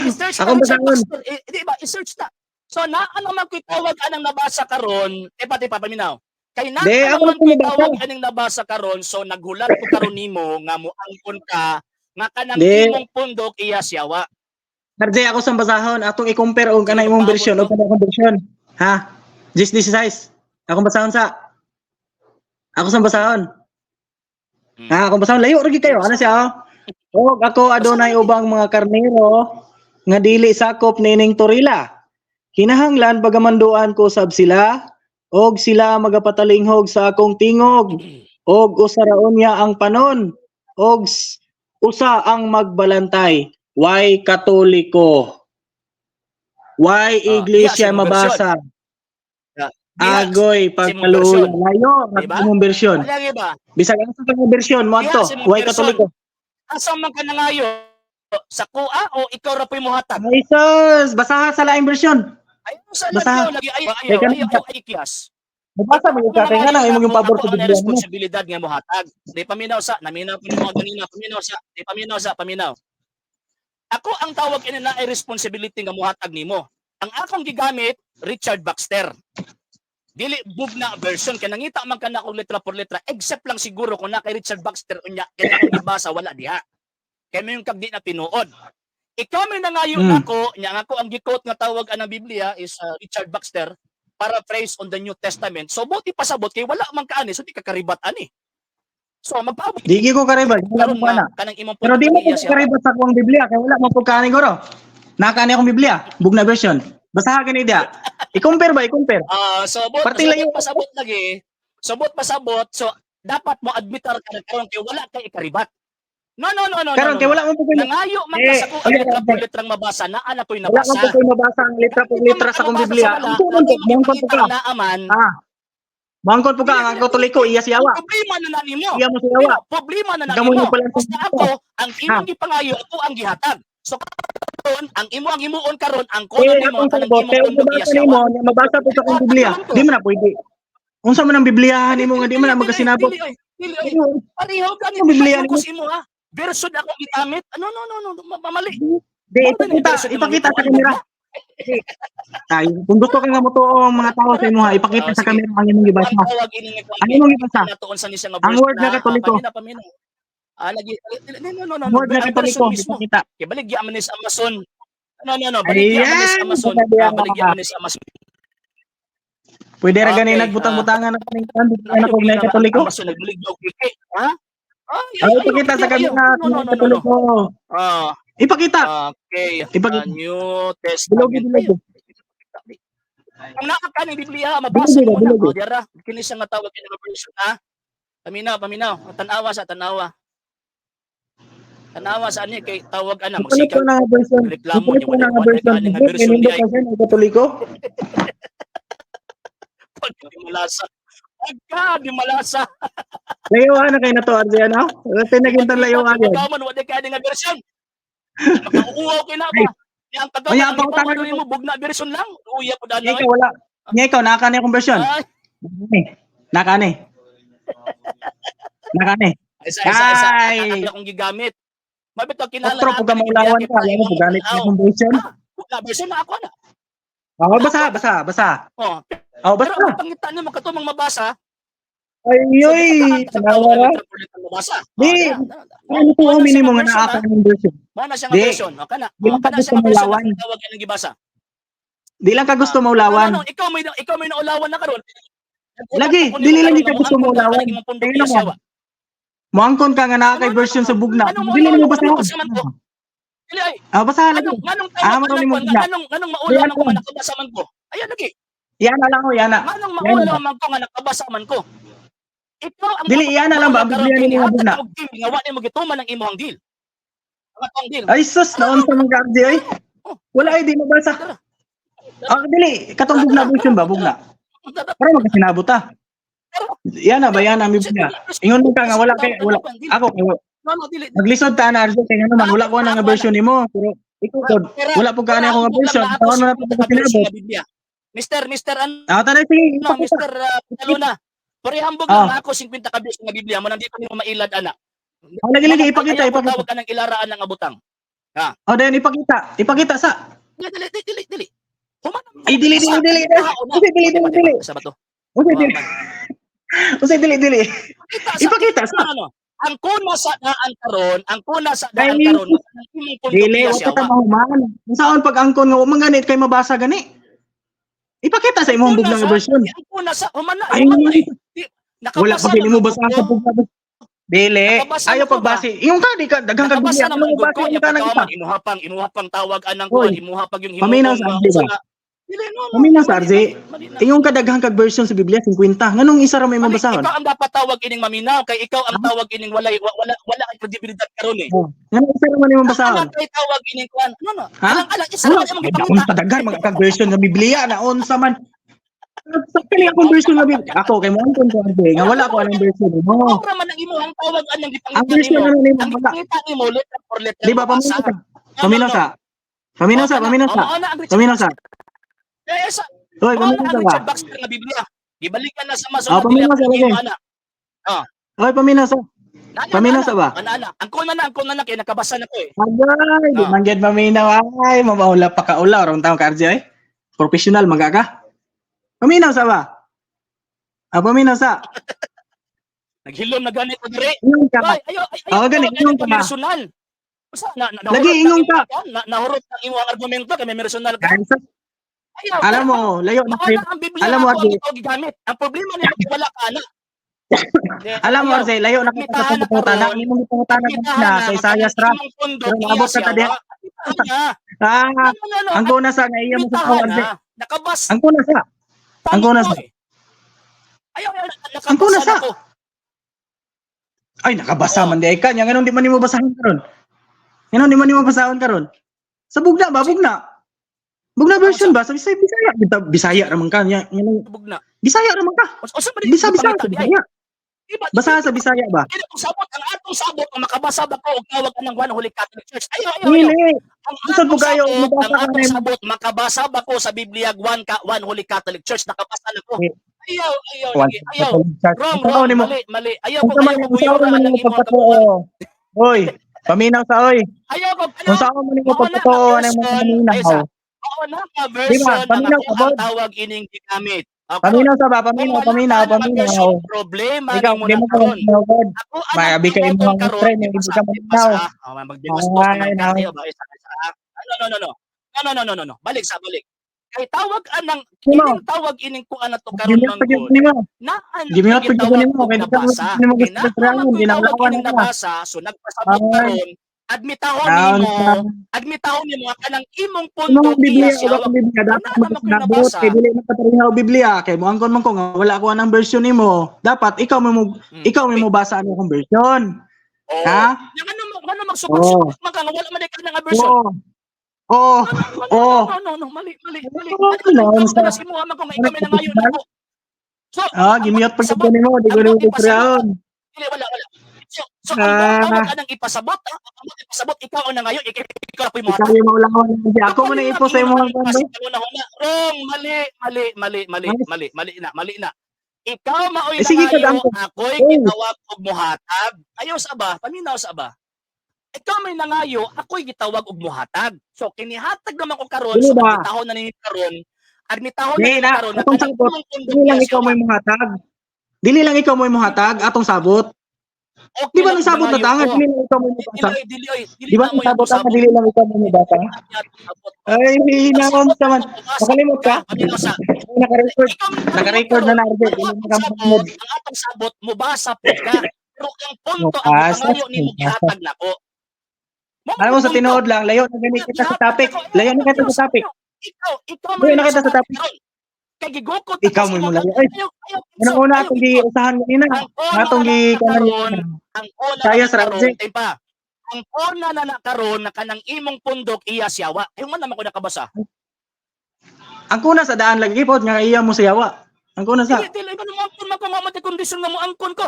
I-search Akong na, Richard basahon. Baxter. Eh, di ba, i-search na. So naa naman ko'y tawag anang nabasa karon, tipa tipa paminaw. Kay naa Di, ako naman lang ko'y tumabasa. tawag aning nabasa karon, so naghulat ko karon nimo nga moangkon ka nga kanang Di. imong pundok iya siyawa. RJ, ako sa basahon. Atong i-compare og kanang imong Paabot version ko. o kanang akong version. Ha? 10 16. Akong basahon sa. Ako sa basahon. Ha, akong basahon layo ra gyud kayo. Ano siya? Oh? Og ako adunay ubang mga karnero nga dili sakop nining torila. Kinahanglan pagamanduan ko sab sila og sila magapatalinghog sa akong tingog og usa ra unya ang panon og usa ang magbalantay. Why Katoliko? Why Ah, Iglesia diha sa imong version. mabasa? Diha, Agoy sa imong version. pagkaluoy. Layo Diba? ang imong version. Wala ba? Bisag asa ka nga version mo Diha adto. sa imong Why version. Katoliko? Asa man ka nangayo? Sa kuha o ikaw ra po'y mohatag? Ay sus, basaha sa laing version. Ayaw sa Basta. lagi lagi ayaw ayaw Teka lang. ayaw ayaw ay kiyas. Mabasa mo ka kay nga nang imong yung Ako pabor sa ang Biblia mo. Responsibilidad nga mohatag. Di paminaw sa, naminaw ko nimo ganina, paminaw sa, di paminaw sa, paminaw. Ako ang tawag ini na ay responsibility nga mohatag nimo. Ang akong gigamit, Richard Baxter. Dili bugna version kay nangita man kana og letra por letra, except lang siguro kung na kay Richard Baxter unya kay akong gibasa wala diha. Kay may yung kag di na tinuod. Ikaw may nangayo nako, nya ang ako ang gi-quote nga tawag anang Biblia is Richard Baxter paraphrase on the New Testament. So buti pasabot kay wala man kaani, so di ka karibat ani. So magpaabot Di gyud ko karibal, wala karon mo pa nga na. kanang imong Pero di mo iya ko siya. karibal sa akong Biblia kay wala mo pagkaani guro. Nakaani akong Biblia, bugna version. Basaha gani dia. I-compare ba, i-compare. Ah, so bot, Parte so layo. bot pasabot lagi. So bot pasabot, so dapat mo admitar ka na karon kay wala kay ikaribat. No, no, no, no, Karon no, kay no. wala mo pud Nangayo man ka Eh, sa kung okay, ang letra okay. por letrang mabasa na ana ko'y Wala mo nabasa. pud koy mabasa ang letra por letra sa akong Biblia. Wala, Ang tuon ko, mangkon po ka. Naaman. Ah. Mangkon po ka ang Katoliko, iya siyawa. Problema na na nimo. Iya mo siyawa. Pero problema na na Gamoy nimo. mo pala ang Basta ako, ang imong gipangayo, ako ang gihatag. So karon, ang imo ang himuon karon, ang Eh, kono nimo, akong kanang sabot, imong kaya pundok iya mabasa siyawa. nimo, nya mabasa po sa akong Biblia. Di man na pwede. Unsa man ang Bibliyahan nimo nga di man na Dili, magkasinabot? dili, oy. Dili, oy. Pareho gani. Ang Biblia Pareho nimo. ko sa imo ha. Version ako gigamit. Ano, no, no, no, mamali. Di ipakita, ipakita sa kamera. Ay, kung gusto ka nga motuo ang mga tao sa imo ha, ipakita Ah, sa sige. kamera ang imong gibasa. Ang tawag ini nga Ang imong gibasa. Natuon sa ni siya nga Ang verse word na Katoliko. Pamina, pamina. Ah, lagi. No, no, no, no. Ang word na Ang version Katoliko, mismo. ipakita. Kay baligya man ni sa Amazon. No, no, no. Baligya man ni sa Ayan, Amazon. grabe Ah, ang baligya mga- man ni sa Amazon. Pwede ra gani Okay, nagbutang-butangan na kaning kan Ano anak og na Katoliko. Amazon nagbaligya og wiki. Ha? Ay, Ay, ipakita sa ayaw, kamera No, no, no, no, no. Katoliko. Ah, Ipakita. okay. Ipakita. Ah, New Bilogi, Testament. bilogi. Kung naa ka ng Biblia, mabasa Bilogi, mo na. bilogi. Oh, diara, kini siya nga tawag kini nga version ha. Paminaw, paminaw. Tanawa sa tanawa. Tanawa sa ani kay tawag ana Ipalit magsika. ko na nga version. Reklamo Ipalit niya, ko na nga wala- wala version. ka nga version Nindot niya. kasi ng Katoliko. Pagka di malasa. Pagka di malasa. Layuan na kay na to, Arjen, ano? Tinagintan layuan yun. Pagkaman, wala ka nga version. Makauuaw kay na ba? Yang Ay, kagaman, ang pangutana ipamano mo bugna version lang. Uya po dano. Ikaw wala. Nga ikaw, nakakani akong version. Ay, Nakani. Nakani. isa, isa, isa. Ay! Ang akong gigamit. Mabito kinahanglan Otro, pag maulawan ka, alam mo, gamit na akong version. Bugna version na ako na. Oh, basa, basa, basa. Oh, Oh, pero basa. ang pangita nimo katumang mabasa, Ay, yoy, tanawa ra. Mabasa. Di, ano po ang minimo nga naaka ng version? Mo na siya nga Di. version. O kana. Di O lang ka kana gusto siya nga version maulawan. ang tawag ang gibasa. Di lang ka gusto No, maulawan. no, no, ikaw may naulawan na karon. Lagi, dili lang ka gusto maulawan. Tingnan mo. Moangkon ka nga naa kay version sa bugna. Anong Dili mo maulawan? basa. Anong basa man ko? Dili ay, Ah, basa lagi. anong nganong Ah, tawag marunong anong mo bugna. nganong maulaw man ko nga nakabasa man ko? Ayan lagi. Yan na lang ko, yan na. Nganong Yan maulaw man ko nga nakabasa man ko? Ikaw ang Dili, iyan na lang ba ang Biblia nimo nga bugna? Og deal nga wa nimo gituman ang imong deal. Ang atong deal. Ay sus, naunsa man ka RJ ay. Wala ay di mabasa. Ah, dili katong bugna version ba bugna. Para magkasinabot ta. Yan na ba yan ang Biblia. Ingon mo ka nga wala kay wala ako kay No, no, dili. Maglisod ta na RJ kay ngano man wala ko na nga version nimo pero ikaw pod wala po gani ako nga version. Tawon mo na po sinabot. Mister, Mister ano, Ah, tara sige, no, ipakita. Mister Talona. Pero hambog lang ako 50 ka beses nga Biblia mo nandito nimo mailad ana. Ah, lagi lagi ipakita, Ayaw ko ipakita. tawag ka ng ilaraan ng abutang. Oh, then ipakita. Ipakita sa. Dili, dili, dili, dili. Human. Ay, dili, dili, dili. Uy, dili, dili, dili. Sa bato. Uy, dili. Uy, dili, dili. Ipakita sa. Ipakita sa. Ano, ano? Ang kuna sa daan karon, ang kuna sa daan Ay, karon, ang imong pundo Dili, iya wa siya, pa ta mahuman. Unsaon pag angkon nga wa man ganit kay mabasa gani. Ipakita sa imong Ang kuna bugna nga version. Ang kuna sa human na, Ay, human na eh. Nakabasa wala pa dili naman mo basa ko. sa bugna. Dili, Nakabasa ayaw na ko ba? pagbase. Yung ka di ka daghang kag Nakabasa Biblia. naman Ano gud base ko, mo nya ka ng isa? pagkaman imuha pang tawag anang Oy, kuan, imuha pag yung paminaw sa himong RJ ba? Dili, no, no. Paminaw sa Mali, RJ. mali, mali na. Ingon ka daghang kag version sa Biblia 50. Nganong isa ra may Mali, mabasahon? ikaw ang dapat tawag ining maminaw kay ikaw ang tawag ining walay wala wala kay kredibilidad karon eh. Oh, nganong isa ra man imong basahon? Alang kay tawag ining kuan. Ano no? Ha? Alang alang isa Wala, ra man imong ay, gipangita. naon pa daghan mga kag version sa Biblia naon sa man. Sa kali akong version nga Biblia. Ako kay mo angkon ko ate nga wala ko anong version mo. Ikaw ra man ang imuhang tawag anang Ang gipangita version nimo. ano nimo Ang wala. gipangita nimo letra por letra. Di ba mabasa. paminaw sa? No, Paminaw no, no. sa. Paminaw sa, Oh, paminaw sa. mao na ang Richard Paminaw sa. Eh, sa Hoy, mao na paminaw ang sa ba? Richard Baxter nga Biblia. Gibalikan na sa Amazon Ah, na dili paminaw ako sa lagi. nag-imo ana. Oy, paminaw sa. Nana, Paminaw nana. sa ba? Ana ana. Angkon na na, angkon na na kay nakabasa na ko eh. Agay, di Ah. man gyud maminaw ay, mabaula pa ka ulaw rong taong ka RJ ay. Professional maga ka. Paminaw sa ba? Ah, paminaw sa. Naghilom na gani ko diri. Ingon ka. Ay, ayo, ay, Oo, gani, ayo, ingon ka. Personal. Usa na, na Lagi, nahurot ingon ang ka. Nahurot ang imong argumento kay may personal ka. Ay, Ayaw, alam mo, layo na mao kayo. na ang Biblia Alam mo, ako ang RJ. ikaw gigamit. Ang problema nimo kay wala ka na. Alam mo, Ayaw. RJ, layo na kita sa Admitahan na pangutana. karon. Imong gipangutana Admitahan na na sa Isaiah ra. imong pondo Pero iya naabot ka siya, ta diha. wa. Admitahan na. Ah, No, no, no, ang kuna sa nga iya mo sa admitahan tao, RJ. na. Nakabas. Ang kuna sa. Ang kuna sa. eh. Ayaw, ayaw, nakabasa Ang kuna sa. na ko. Ay, nakabasa man di ay kanya. Nganon di man nimo basahon karon? Nganon di man nimo basahon karon? Sa bugna ba, bugna? Bugna version ba? Sa Bisaya, Bisaya. Bisaya ra man ka. Bugna. Bisaya ra man ka. Usa ba di- Bisa Bisaya, pangita di ay? Bisaya. Di ba- Basa sa Bisaya ba? Kaya kung sabot, ang atong sabot, kung makabasa ba ko, og tawag anang One Holy Catholic Church. Ayaw, ayaw, ayaw. Dili. Ang Lisod atong po kayo, sabot, mabasa ang ka atong na- sabot, makabasa ba ko sa Biblia, One Holy Catholic Church, nakabasa na ko. Eh. Ayaw, ayaw, One lagi, ayaw. Catholic Church. Wrong, Ang tao wrong, nimo. mali, mali. Ayaw Kung ko, sa ayaw man ko, ang sao buyura man ang nimo imong kabuhat. pagkatoo. Oy, paminaw sa oy. Ayaw ko, Kung saan man nimo Mao na pagkatoo nga ang imong version, paminaw. ay, mao na nga Di ba? version ang Paminaw ako ka, ang Bod. tawag ining gigamit. Okay. Paminaw sa ba? Kung Paminaw, wala paminaw, ka na paminaw. version, problema Ikaw, nimo di na mo ka karon. paminaw, God. Ako ang Maabi ka buhaton imong karon, friend, hindi ipasa, ka maminaw. ipasa. Oh, magbimastos Ay, naman ka naw. kayo ba isa isa. Ah, no, no, no, no. No, no, no, no, no, no. Balik sa balik. Kay tawag anang Nimo. kining tawag ining kuan na to karon Gimiyot man pa gyud gud. nimo. Naan Gimiyot pa gyud gitawag nimo og kay di ka nabasa. nimo Kay gusto naa man traon, ko'y tawag ginanglawan ining ka. nabasa, so nagpasabot Ay. karon, admitahon Naon nimo, ka. admitahon nimo nga kanang imong pondo Imong iya Biblia siya. ug akong Biblia dapat Wala naman ko'y magkasabot nabasa. kay dili makapareha og Biblia kay moangkon man ko nga wala ko anang version nimo. Dapat ikaw may mo ikaw may mobasa ano akong version. Oh. Ha? Yang ano mo ano magsubak-subak man ka nga wala man ka nga version. Oo. Oo. No, no, Oo. no, no, no, mali, mali, mali. Oo, Ano, no, ano, sa- ano, si Muhammad kung ikaw may nangayon ako. So, Ah, gimiyot pa sabot, gyud nimo, di ko ang nimo ipasabot. traon. Dili, wala, wala. So, ang Ah. tawag anang ipasabot, ah, ang tawag ipasabot, ikaw ang nangayon, ikaw na po yung Ikaw yung maulawan. Ako man ang ipo sa imong kwan. Wrong, mali, mali, mali, mali, Ay. mali, mali na, mali na. Ikaw maoy Eh, sige, nangayo, kadangko. ako'y Oh. gitawag og muhatag. Ayaw sa ba? Paminaw sa ba? Ikaw may nangayo, ako'y gitawag og muhatag. So kinihatag naman ko karon, Dili so ba? admitahon na ninyo karon. Admitahon na Dili ninyo na, karon na atong kanang sabot, imong pondo Dili lang iya ikaw siya. may muhatag. Dili lang ikaw may muhatag atong sabot. Okay Di ba lang nang sabot na nangayo tangan, ko. dili lang ikaw may Dili, mubasa. oy, dili, oy, dili Di ba na nang mo sabot yung ang dili lang ikaw may mubasa? sabot. Ay, hinahon sa man. Nakalimot ka? Paminaw sa. Naka-record. Ikaw may Naka-record na na, RJ. Ang atong sabot, ang atong sabot, mubasa po ka. Pero ang punto, ang Mubasa, pangayo nimo mubasa. gihatag nako. Mo Alam mo, sa punto. tinuod lang, layo na gani kita sa topic. Layo na kita sa topic. Ikaw Layo na kita sa topic. karon. Kay gigukot Ikaw ako sa mo imong- mulayo. Ay, Ayaw, ayaw, Unang una ayaw, atong giusahan kanina. Ang una Atong na gi karon, ang una Kaya na sa karon, RJ. tay pa. Ang una na nakaron na kanang imong pundok iya siyawa. Ay man naman ko nakabasa. Ang kuna sa daan lagi pod nga iya mo sayawa. Ang kuna sa. Dili, dili, ikaw mo angkon man ko nga mati kondisyon nga mo angkon ko.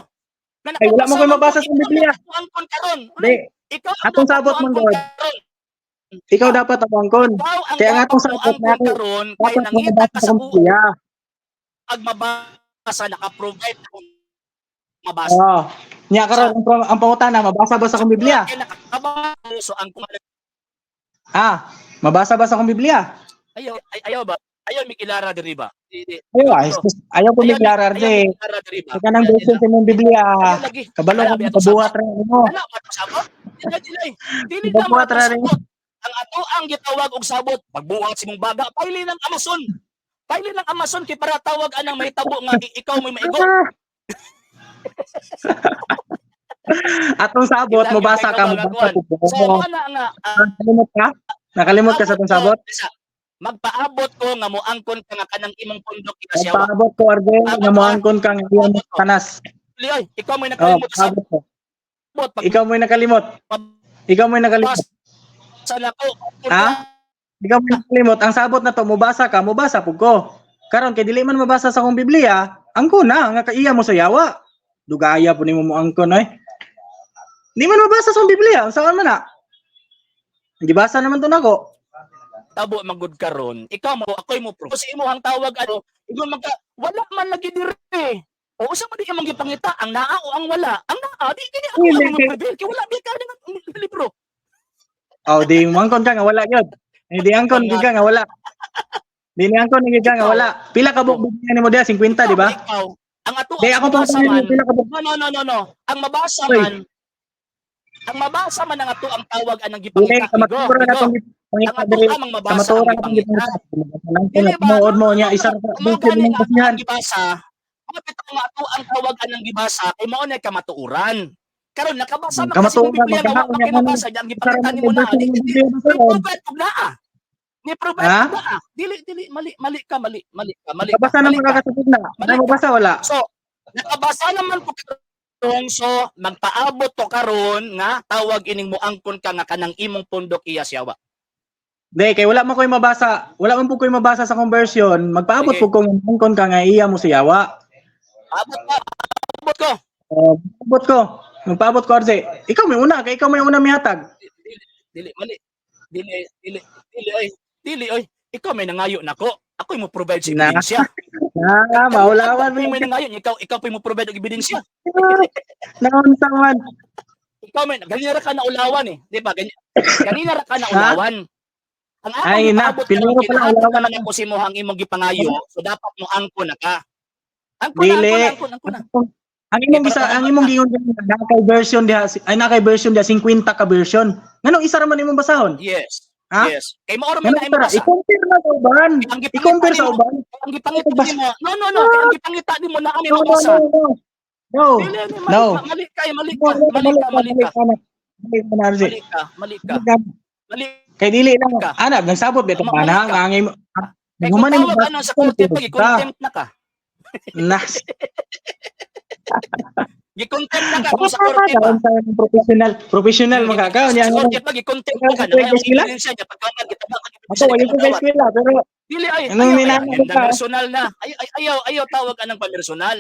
Na Ay, wala mo nakabasa ko'y man mabasa ko, sa ikaw Biblia. ang Angkon karon. Di, Ikaw ang atong dapat sabot mo man angkon God. karon. Ikaw dapat ang angkon. Ikaw ang Kaya nga dapat atong mo sabot angkon na ako. karon kay Dapat mo nangita mabasa ka sa sa Biblia. pag mabasa naka-provide akong mabasa. Oo. Nya karon ang pangutana mabasa ba sa akong Biblia? Kay nakabasa so ang kung Ah, mabasa ba sa akong Biblia? ayaw ay, ayaw ba? Ayaw mikilara diri ba? Di, di. Ayaw, ay, sus, ayaw ko miglara, Ayaw RJ. mikilara diri ba? Ika nang version sa imong Biblia. Ayaw lagi. Kabalo Wala, ko biya kabuhat ra nimo. Wala ba to sabot? Dili dili. Dili na mo Kabuhat ra rin. sabot. Ang ato ang gitawag og sabot, pagbuhat sa imong baga, paili ng Amazon. Paili ng Amazon kay para tawag anang mahitabo nga ikaw may maigo. Atong sabot, Ilagi mabasa kay ka, kabang mabasa akuan. po. So mo na nga ah, Nakalimot ka? Nakalimot ka sa atong sabot? Isa, magpaabot ko nga moangkon ka nga kanang imong pundok ikasyawa. Paabot ko, RJ, nga moangkon ka nga iya mo tanas. Liyoy, ikaw may Oh, nakalimot sa paabot ko. sabot pag Ikaw mo'y nakalimot. Ikaw mo'y nakalimot. sa nako. Ha? Ikaw mo'y nakalimot. Ang sabot na to, mubasa ka, mubasa pug ko. Karon kay dili man mabasa sa akong Biblia, angkon na nga kaiya mo sa yawa. Dugaya po nimo mo angkon oy. Di man mabasa sa akong Biblia, unsaon man na? Gibasa naman to nako. nahitabo man gud karon, ikaw mo ako'y mo proof. Sa imong tawag ano, ingon man ka wala man lagi diri. O usa man di imong gipangita ang naa o ang wala. Ang naa di kini ako Dili, ang mo reveal kay wala di ka ng libro. Oh, di mangkon ka nga wala gyud. Eh, di angkon gyud ka nga wala. Di ni angkon gyud ka nga wala. Pila ka buok Biblia nimo diha? 50, di ba? Ikaw, ang ato Di ako pang mabasa man, pila ka buok. No, no, no, no, no. Ang mabasa Uy. man, ang mabasa man ang ato ang tawag anang Dili gipangita. ka matura na Migo. tong Ang gipangita ato diri. ang mabasa Kamatura ang na tong gipangita. gipangita. Dili ba? Tinuod mo niya isa ra Mao bukid gani mong nga ato basihan. ang gibasa. Mao bitaw nga ato ang tawag anang gibasa kay mao na kamatuoran. Karon nakabasa man kasi Kamatuoran, mo Biblia nga wa magkahapon pa niya kinabasa niya ang Isa ra gipangita man nimo na. version Di ng di Biblia ni basahon. provide og naa. Ni provide Ha? og naa. Dili dili, mali mali ka, mali mali ka, mali ka. Kabasa Mali naman ka. ka kasabot na. Mali ka. Nabasa wala. So, nakabasa naman ko karon, so magpaabot to karon nga tawag ining moangkon ka nga kanang imong pundok iya siyawa. Di, kay wala man ko'y mabasa, wala man po ko'y mabasa sa conversion, magpaabot Sige. po kung angkon ka nga iya mo siyawa. Abot ka, abot ko. Uh, magpaabot ko. Magpaabot ko, Arze. Ikaw may una, kay ikaw may una mihatag. Dili, dili, mali. Dili, dili, dili, oy. Dili, oy. Ikaw may nangayo nako. Ako'y mo provide sa Na. ebidensya. Na, maulawan Ikaw mo. may nangayo, ikaw pa mo provide og ebidensya. Naunsa man. Ikaw may ganina ra ka na ulawan eh, di ba? Ganina, ganina ra ka na ulawan. Ang akong Ay, na, gipaabot karon, piloro pala, kinahatag ulawan naman ako sa imong ang imong gipangayo, so dapat mo angkon na ka. Angkon na, Dili. angkon na, angkon na, angkon na. Ang imong gisa, ang imong giingon ganina, na kay version diha, ay na kay version diha 50 ka version. Nganong isa ra man imong basahon? Yes. Ha? Yes. Kay mao ra man Nganong na isa imong ra? basa. I-compare na sa uban. Ang gipangita I-compare sa nimo, uban. ang gipangita nimo. No, no, no, kay ang gipangita nimo na kami No, no, mabasa. no, no. No. Dili, dili, mali No. ka, mali ka, mali No, ka, no, mali ka, mali ka, na. Mali ka na, Arze. mali ka, mali ka, Mali ka. mali Kay dili lang ka. ana nagsabot bitaw Mali ana ka. nga ang imo Kay kung human tawag ano sa korte pag i-contempt na ka. Nas. Gi-contempt na ka kung sa korte ba. Professional, professional magkakaon niya. Sa korte pag i-contempt na ka, Ikaw, na yung eskwela? ebidensya niya pagkaman kita ba Ako wala ko sa eskwela pero Dili ay, Anong ayaw, ay, minana ay, ka? personal na. Ay, ay, ayaw, ayaw tawag anang pamersonal.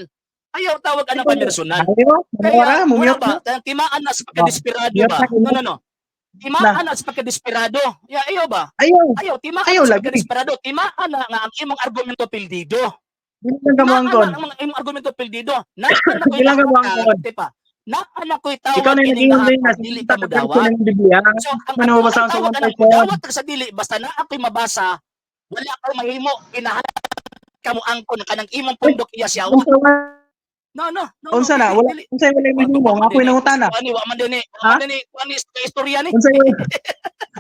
Ayaw tawag anang pamersonal. Ayaw, Kaya, wala, wala mumute ba? na. Timaan na sa pagkadesperado Mute ba? na, No, no, no. Timaan na sa pagkadesperado. Ya, ayaw ba? Ayaw, Ayaw, timaan Ayaw na sa lagi. pagkadesperado. Timaan na nga ang imong argumento pildido. dili lang ka Timaan moangkon. na ang mga imong argumento pildido. Naan na ko'y Dili lang ka moangkon. di pa. Naan na ko'y tawag Ikaw na ining nag-ingon din na nahatag, dili ka 50 ka mo version dawat. ng Biblia. So, ang Ano ang mabasa sa tawag anang version? dawat ka sa dili basta na ako'y mabasa, wala ka mahimo ginahan ka mo angkon kanang imong pundok iya siya. Unsa man- No, no, no. Unsa na dili, wala dili. unsa wala mahimo nga ako'y nangutana. Ani wa man dinhi, wa Ha? man dinhi, wa ni sa istorya ni. Unsa wala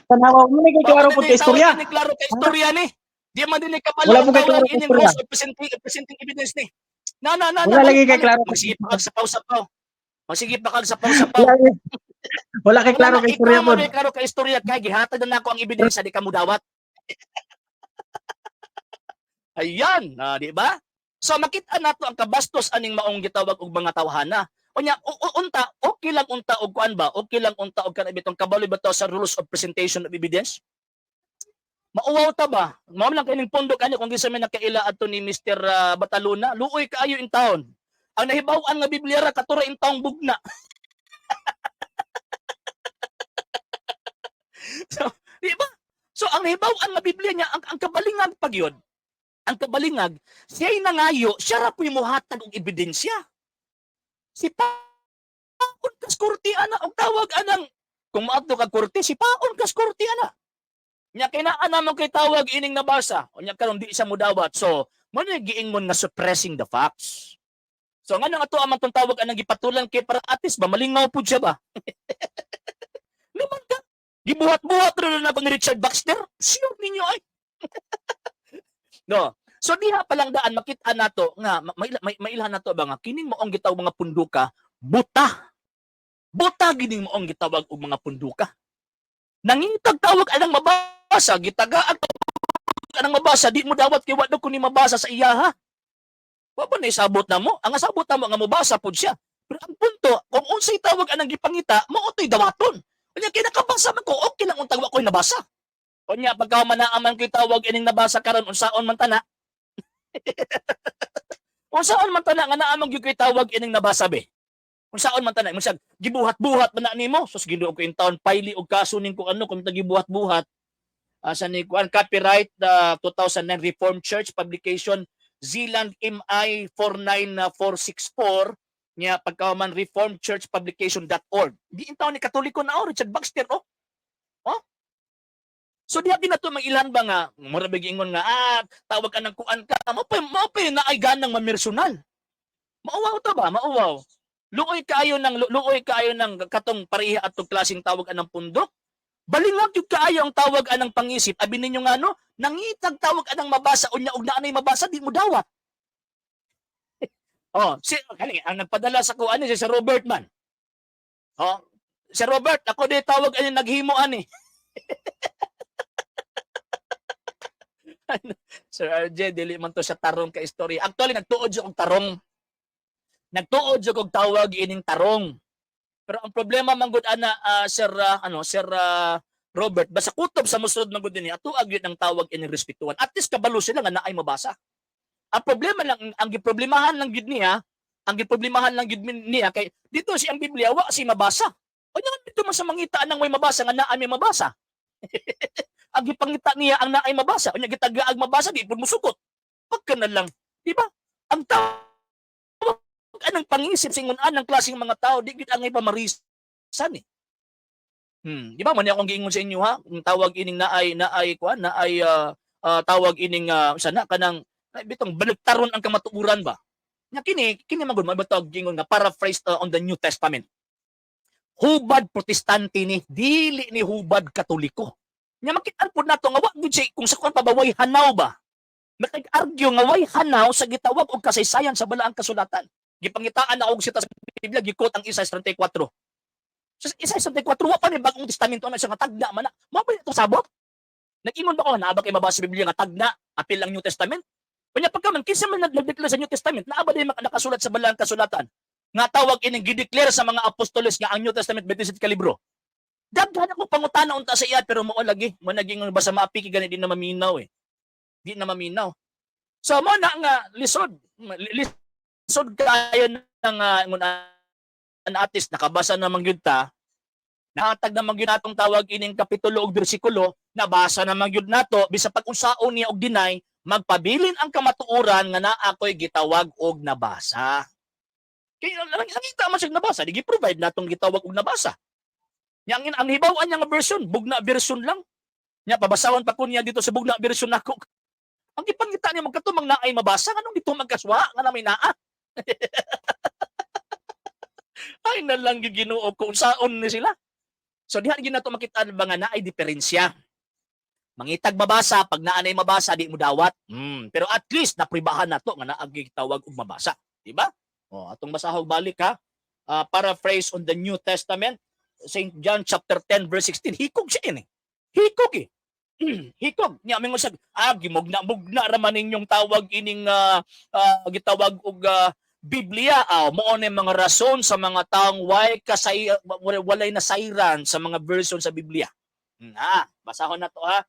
Tanawa mo ni kay Wa klaro man pud dinhi, kay istorya. tawag ni klaro kay istorya ni. Di man dinhi kabalo Wala ang po kay tawag klaro kay ining istorya. rules of presenting evidence ni. Na na na na. Wala lagi mali, kay mali. klaro. Magsige pa kag sapaw-sapaw. Magsige pa kag sapaw-sapaw. Wala wala kay klaro Wala na, kay istorya ikaw man pod. may klaro kay istorya kay gihatag na nako ang ebidensya di ka mudawat. Ayan, na, di ba? So makita nato ang kabastos aning maong gitawag og mga tawhana. Unya unta okay lang unta og kuan ba? Okay lang unta og kanang bitong kabalo ba to sa rules of presentation of evidence? Mauwaw ta ba? Mao lang kining pundok ani kung kinsa may nakaila adto ni Mr. Bataluna, luoy kaayo in town. Ang nahibaw-an nga Biblia ra katura in taong bugna. So, di ba? So ang nahibaw-an nga Biblia niya ang kabalingag pag yun. Ang kabalingag, siya'y nangayo, siya ra po'y muhatag og ebidensya. Si Paon kas korte ana og tawag anang kung maadto ka korte si Paon kas korte ana. Nya kinaan naman kay tawag ining nabasa. Unya karon di siya mudawat. So, mo na giingon nga suppressing the facts. So ngano nga to amang tong tawag anang gipatulan kay para at least ba malingaw pud siya ba? Naman ka. Gibuhat-buhat ra na nako ni Richard Baxter. Sure ninyo ay. No. So diha pa lang daan makita nato nga mailhan nato ba nga kining maong gitawag mga punduka buta. Buta gining maong gitawag og mga punduka. Nangitag tawag anang mabasa, gitagaan anang mabasa, di mo dawat kay wa daw kundi mabasa sa iya ha. Wa ba naisabot na mo? Ang asabot na mo nga mobasa pud siya. Pero ang punto, kung unsay tawag anang gipangita, mao to'y dawaton. Unya kay nakabasa man ko, okay lang untag wa ko'y nabasa. Unya pagka manaaman ko'y tawag ining nabasa karon unsaon man tana. Unsaon man tana nga naamang gyud ko'y tawag ining nabasa be. Unsaon man tana, mo gibuhat-buhat man na nimo. Sus Ginoo ko in town paili og kaso ning kung ano kung gibuhat-buhat. Sa ni kuan copyright 2009 Reformed Church Publication, Zeeland MI 49464 nya pagkaman reformedchurchpublication.org. Di intaw ni Katoliko na, oh, Richard Baxter, oh. Oh. So diha din nato mag-ilan ba nga mura ba ingon nga tawag ka ng kuan ka mao pa na ay ganang mamersonal. Mauwaw ta ba? Mauwaw. Luoy kaayo ng katong pareha atong klaseng tawag anang pundok. Balingag gyud kaayo ang tawag anang pangisip. Abi ninyo nga no, nangitag tawag anang mabasa unya og naa nay mabasa, di mo dawat. Oh, si kani ang nagpadala sa kuan ni si Sir Robert man. Oh, si Robert, ako di tawag ani naghimo ani. Sir RJ, dili man to siya tarong ka istorya. Actually, nagtuod siya og tarong. Nagtuod siya og tawag ining tarong. Pero ang problema man gud ana, Sir ano, Sir Robert, basta kutob sa musulod man gud dinhi, ato gyud ang tawag ining respetuhan. At least kabalo sila nga naay mabasa. Ang problema lang, ang giproblemahan lang gid niya, ang giproblemahan lang gid niya kay dito si ang Biblia wa si mabasa. Unya dito man sa mangita nang may mabasa nga naa may mabasa. Ang gipangita niya ang naay mabasa. Unya gitagaag mabasa, di pud musukot. Pagka na lang, di ba? Ang tawag anang pangisip sa ingon anang klaseng mga tao di gid angay pamarisan eh. Di ba man akong giingon sa inyo, ha? Ang tawag ining naay naay kuan naay tawag ining sana kanang ay, bitong baligtaron ang kamatuoran ba? Nya kini kini man gud mo tawag giingon nga paraphrase on the New Testament. Hubad Protestante ni, dili ni hubad Katoliko. Nya makit-an pud nato nga wa gud siya kung sa kuan pa ba way hanaw ba. Nakag-argue nga way hanaw sa gitawag og kasaysayan sa balaang kasulatan. Gipangitaan na og sita sa Biblia, gikot ang Isaias 34. Sa Isaias 34 wa pa ni Bagong Testamento na siya nga tagna man na. Mao ba itong sabot? Nag-ingon ba ko nga naa ba kay mabasa sa Biblia nga tagna apil ang New Testament? Unya pagka man kinsa man nagdeklara sa New Testament, naa ba din nakasulat sa balaang kasulatan nga tawag ining gideclare sa mga apostoles nga ang New Testament 27 ka libro? Daghan ako pangutana unta sa iya, pero mao lagi mo naging basta maapiki gani, di na maminaw eh. Di na maminaw. So mo na nga lisod lisod kayo ng ngun at least nakabasa naman gyud ta, nahatag naman gyud natong tawag ining kapitulo ug bersikulo, nabasa naman gyud nato, bisa pag unsaon niya og deny, magpabilin ang kamatuoran nga naa ko'y gitawag og nabasa. Kay nakita man siya nabasa, di gi-provide natong gitawag og nabasa. Nya ang hibaw-an niya nga version, bugna version lang. Nya pabasawan pa ko niya dito sa bugna version nako. Ang gipangita niya magkatumang naay mabasa, nganong dito magkaswa nga na may naa. Ay na lang gyud, Ginoo ko, unsaon ni sila. So diha gyud nato makita ba nga naay diferensya. Mangitag mabasa, pag naa nay mabasa, di mo dawat. Pero at least napribahan nato nga naa gyud tawag og mabasa, di ba? Oh, atong basahog balik ha. Paraphrase on the New Testament, St. John chapter 10 verse 16. Hikog siya ini. Hikog eh. Hikog. Nya mingon siya, gimugna-mugna ra man ninyong tawag ining gitawag og Biblia. Mao ni mga rason sa mga taong way kasay walay nasayran sa mga version sa Biblia. Basahon na to ha.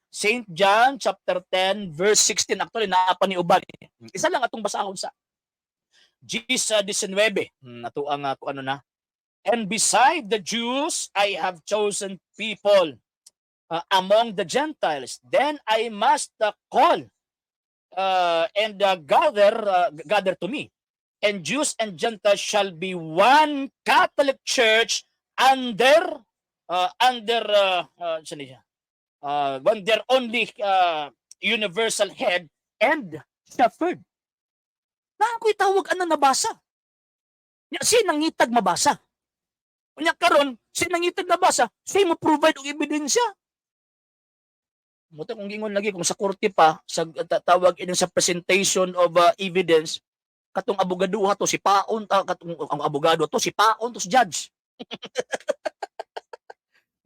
St. John chapter 10 verse 16. Actually naa pa ni uban. Isa lang atong basahon sa Jesus 19. Ato ang kung ano na. "And beside the Jews, I have chosen people among the Gentiles. Then I must call and gather to me. And Jews and Gentiles shall be one Catholic Church under saan siya? One their only universal head and shepherd." Na ako'y tawag ana nabasa. Nya si nangitag mabasa. Unya karon, si nangitag nabasa, si mo provide og ebidensya. Muto kung gingon lagi kung sa korte pa sa tawag ini sa presentation of evidence, katong abogado to si paon ta, katong ang abogado to si paon to si judge.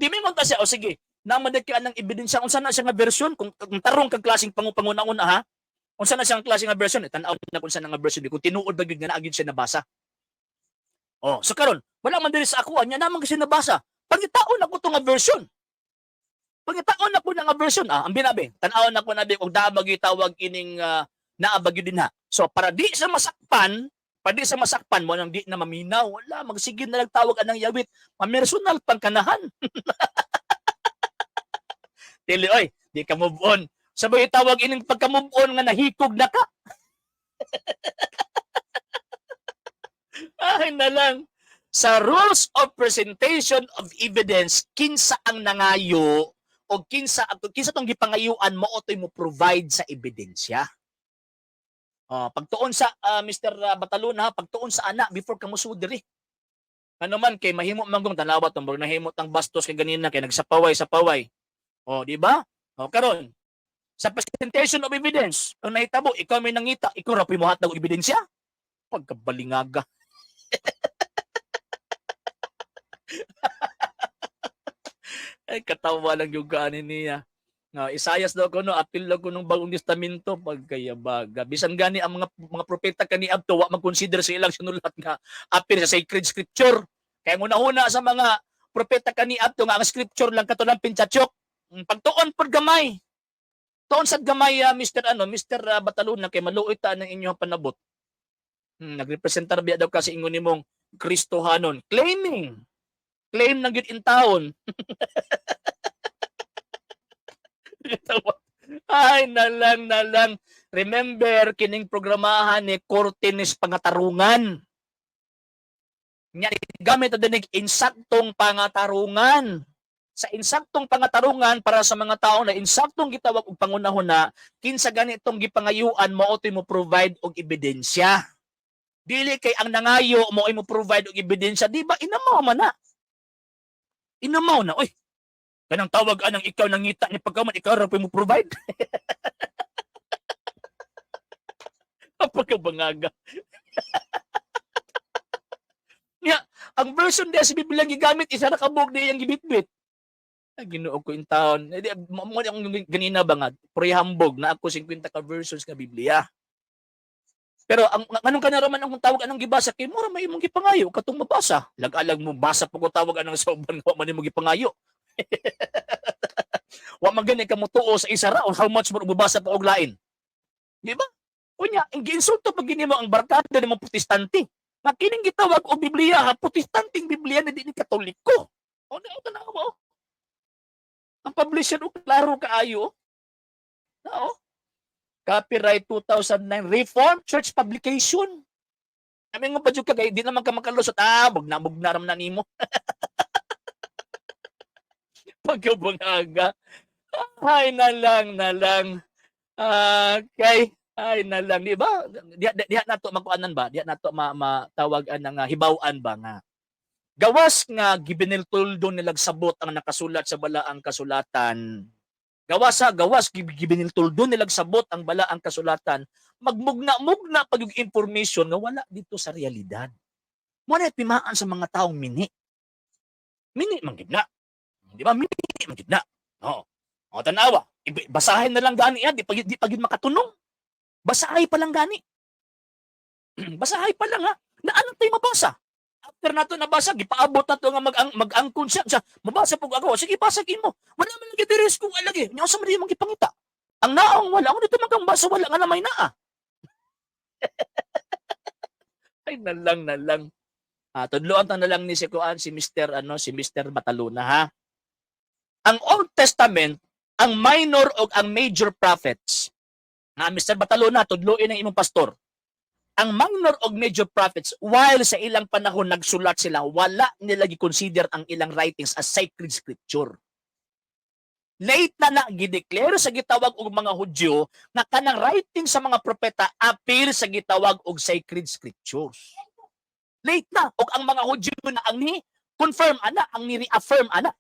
Di may ta siya, o sige, naman kay anang ebidensya, unsa na siya nga version kung tarong kag klaseng pangupanguna-una ha. Unsa na siyang klase nga version? Eh, tan-aw na kung sa nga version kung tinuod ba gyud nga naa gyud siya nabasa. Oh, so karon, wala man diri sa ako nya naman kasi nabasa. Pangitaon ako to nga version. Pangitaon ako na nga version, ang binabi. Tan-awon ako na og naa ba gyud tawag ining naa ba gyud dinha. So para di sa masakpan, para di sa masakpan mo nang di na maminaw, wala magsige na lang tawag anang yawit, mamersonal pang kanahan. Dili oy, di ka move on. Sabay tawag ining pagka move on nga nahikog na ka. Ay na lang. Sa rules of presentation of evidence, kinsa ang nangayo o kinsa kinsa tong gipangayuan mo otoy mo provide sa ebidensya. Oh, pagtuon sa Mr. Batalona, ha, pagtuon sa ana before ka musud diri. Ano man kay mahimo man gong tanawa tong murag nahimo tang bastos kay ganina kay nagsapaway sa paway. Oh, di ba? Oh, karon sa presentation of evidence, ang nahitabo, ikaw may nangita, ikaw ra po'y mohatag og ebidensya. Pagkabalingaga. Ay, katawa lang yung kanin niya. No, Isayas daw ko no, apil daw ko nung Bagong Testamento pagkayabaga. Bisan gani ang mga propeta kaniadto wa mag-consider sa ilang sinulat nga apil sa sacred scripture. Kaya nguna-huna sa mga propeta kaniadto nga ang scripture lang kato lang Pentateuch. Pagtuon pod gamay. Tuon sad gamay, Mr. ano, Mr. Bataluna kay maluoy ta ng inyong panabot. Nagrepresentar biya daw kasi ingon nimong Kristohanon, claiming claim ng gyud in town. Ay, nalang, nalang. Remember, kining programahan ni Cortines Pangatarungan. Nya, gamit na dinig insaktong pangatarungan. Sa insaktong pangatarungan, para sa mga tao na insaktong gitawag og pangunahuna, kinsa ganitong gipangayuan mo otoy mo provide og ebidensya. Dili kay ang nangayo mo ay mo provide og ebidensya, di ba? Inamaw man na. Inamaw na, oy. Kanang tawag anang ikaw nangita ni pagkaman ikaw ra mo provide. Pagkabangaga. Nga, ang version niya sa Biblia gigamit isa ra ka buok di iyang gibitbit. Ay, Ginoo ko in taon. Eh, di, mo mo akong ganina ba nga prehambog na ako 50 ka versions nga Biblia. Pero ang anong kanaraman ang tawag anong gibasa kay mura may imong gipangayo katong mabasa. Lag-alag mo basa po ko tawag anang sa uban wa man imong gipangayo. Wa man gani ka motuo sa isa ra or how much more mobasa pa og lain. Di ba? Unya, ang giinsulto pag gini mo ang barkada nimo Protestante. Nga kining gitawag og Biblia ha, Protestanteng Biblia na di ni Katoliko. O na tanawa. Oh. Ang publisher og klaro kaayo. Nao. Copyright 2009 Reformed Church Publication. Kami nga pa jud ka kay di naman ka makalusot, ah, mugna ram na nimo. Pagkabangaga. Ay na lang na lang. Okay. Ay na lang, di ba? Diha, diha nato makuanan ba? Diha nato matawagan nga hibaw-an ba nga gawas nga gibiniltuldo nilag sabot ang nakasulat sa balaang kasulatan. Gawas ha, gawas gibiniltuldo nilag sabot ang balaang kasulatan. Magmugna-mugna pag yung information nga wala dito sa realidad. Mo na pimaan sa mga taong mini. Mini man gid na. Di ba? Mini man gid na. Oo. O tanawa, basahin na lang gani yan, di pa gyud makatunong. Basahay pa lang gani. Basahay pa lang ha. Na anong tayo mabasa? After nato nabasa, gipaabot na to nga mag-angkon siya. Siya, mabasa po ako. Sige, basa mo. Wala man lagi diri kung alagi. Nya sa man di gipangita. Ang naong wala, ako dito man basa wala nga na may naa. Ay nalang nalang. Ah, tudloan ta na lang ni si Kuan si Mr. ano si Mr. Bataluna ha. Ang Old Testament, ang minor o ang major prophets. Nga Mr. Batalona, tudloin ang imong pastor. Ang minor og major prophets, while sa ilang panahon nagsulat sila, wala nila gi-consider ang ilang writings as sacred scripture. Late na na gideclare sa gitawag og mga Hudyo nga kanang writing sa mga propeta appeal sa gitawag og sacred scriptures. Late na og ang mga Hudyo na ang ni confirm ana, ang ni reaffirm ana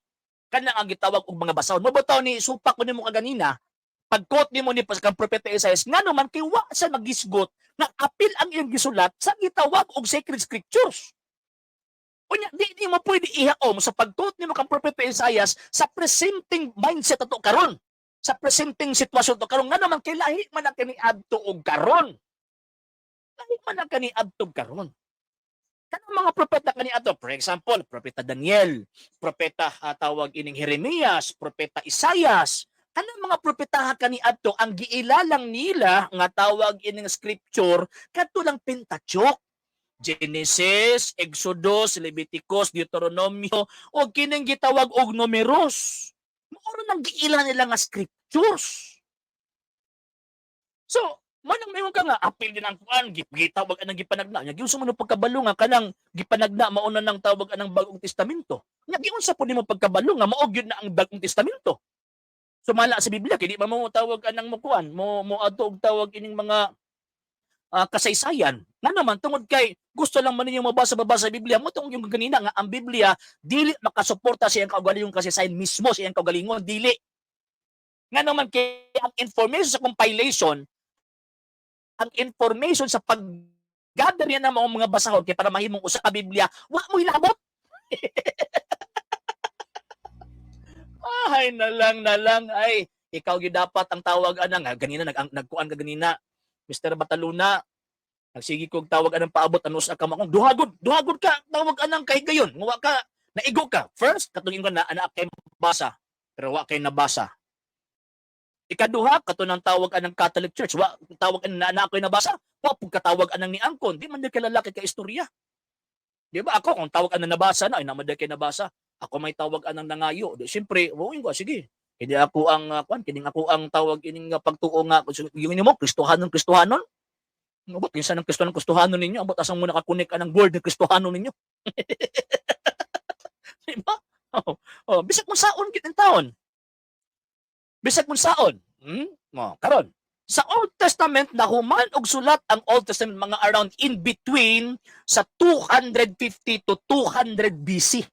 kanang ang gitawag og mga basahon. Mo bitaw ni supak ko nimo kaganina, pag-quote nimo ni kang propeta Isaias ngano man kay wa sa magisgot nga apil ang iyang gisulat sa gitawag og sacred scriptures. Unya, di mo pwede ihaom sa pag-quote nimo kang propeta Isaias sa presenting mindset ato karon. Sa presenting sitwasyon to karon ngano man kay lahi man ang kaniadto og karon. Lahi man ang kaniadto og karon. Kanang mga propeta kaniadto, for example, propeta Daniel, propeta tawag ining Jeremias, propeta Isaias, kanang mga propeta kaniadto ang giilalang nila nga tawag ining scripture kadto lang Pentateuch. Genesis, Exodus, Leviticus, Deuteronomio o kining gitawag og Numeros. Mao ra nang giila nila nga scriptures. So, manang mayon ka nga apil din ang kuan, gitawag anang gipanagna. Nya giunsa man ang pagkabalo nga kanang gipanagna mao na nang tawag anang Bagong Testamento? Nya giunsa po nimo pagkabalo nga mao gyud na ang Bagong Testamento? Sumala sa Biblia kay di ba mo tawag anang mo kuan, mo mo adto og tawag ining mga kasaysayan. Nga naman tungod kay gusto lang man ninyo mabasa-babasa sa Biblia mo tungod yung ganina nga ang Biblia dili makasuporta sa iyang kaugalingong kasaysayan mismo, sa iyang kaugalingon dili. Nga naman kay ang information sa compilation, ang information sa pag-gather niya ng mga basahon kay para mahimong usa ka Biblia, wa mo hilabot. Ay, nalang nalang ay ikaw gyud dapat ang tawag anang ganina nagkuan ka ganina, Mr. Bataluna, nagsige kog tawag anang paabot ano sa kama kong duhagod duhagod ka tawag anang kay gayon nga wa ka naigo ka first katong ingon na anak kay basa pero wa kay nabasa. Ikaduha, kato ng tawag anang Catholic Church, wa tawag anang na anak ko'y nabasa, wa pug katawag anang ni Angkon, di man kay lalaki ka istorya. Di ba ako kung tawag anang nabasa na ay naman kay nabasa, ako may tawag anang nangayo. Di siyempre, wa ko sige. Kini ako ang kuan, kining ako ang tawag ining pagtuo nga yung inyo mo Kristohanon Kristohanon. Abot kinsa ng Kristohanon Kristohanon ninyo, abot asang mo nakakunik anang word ng Kristohanon ninyo. Di ba? Oh, bisag kung saon gid ang taon. Bisag kung saon. Oh, karon. Sa Old Testament, nahuman og sulat ang Old Testament mga around in between sa 250 to 200 BC.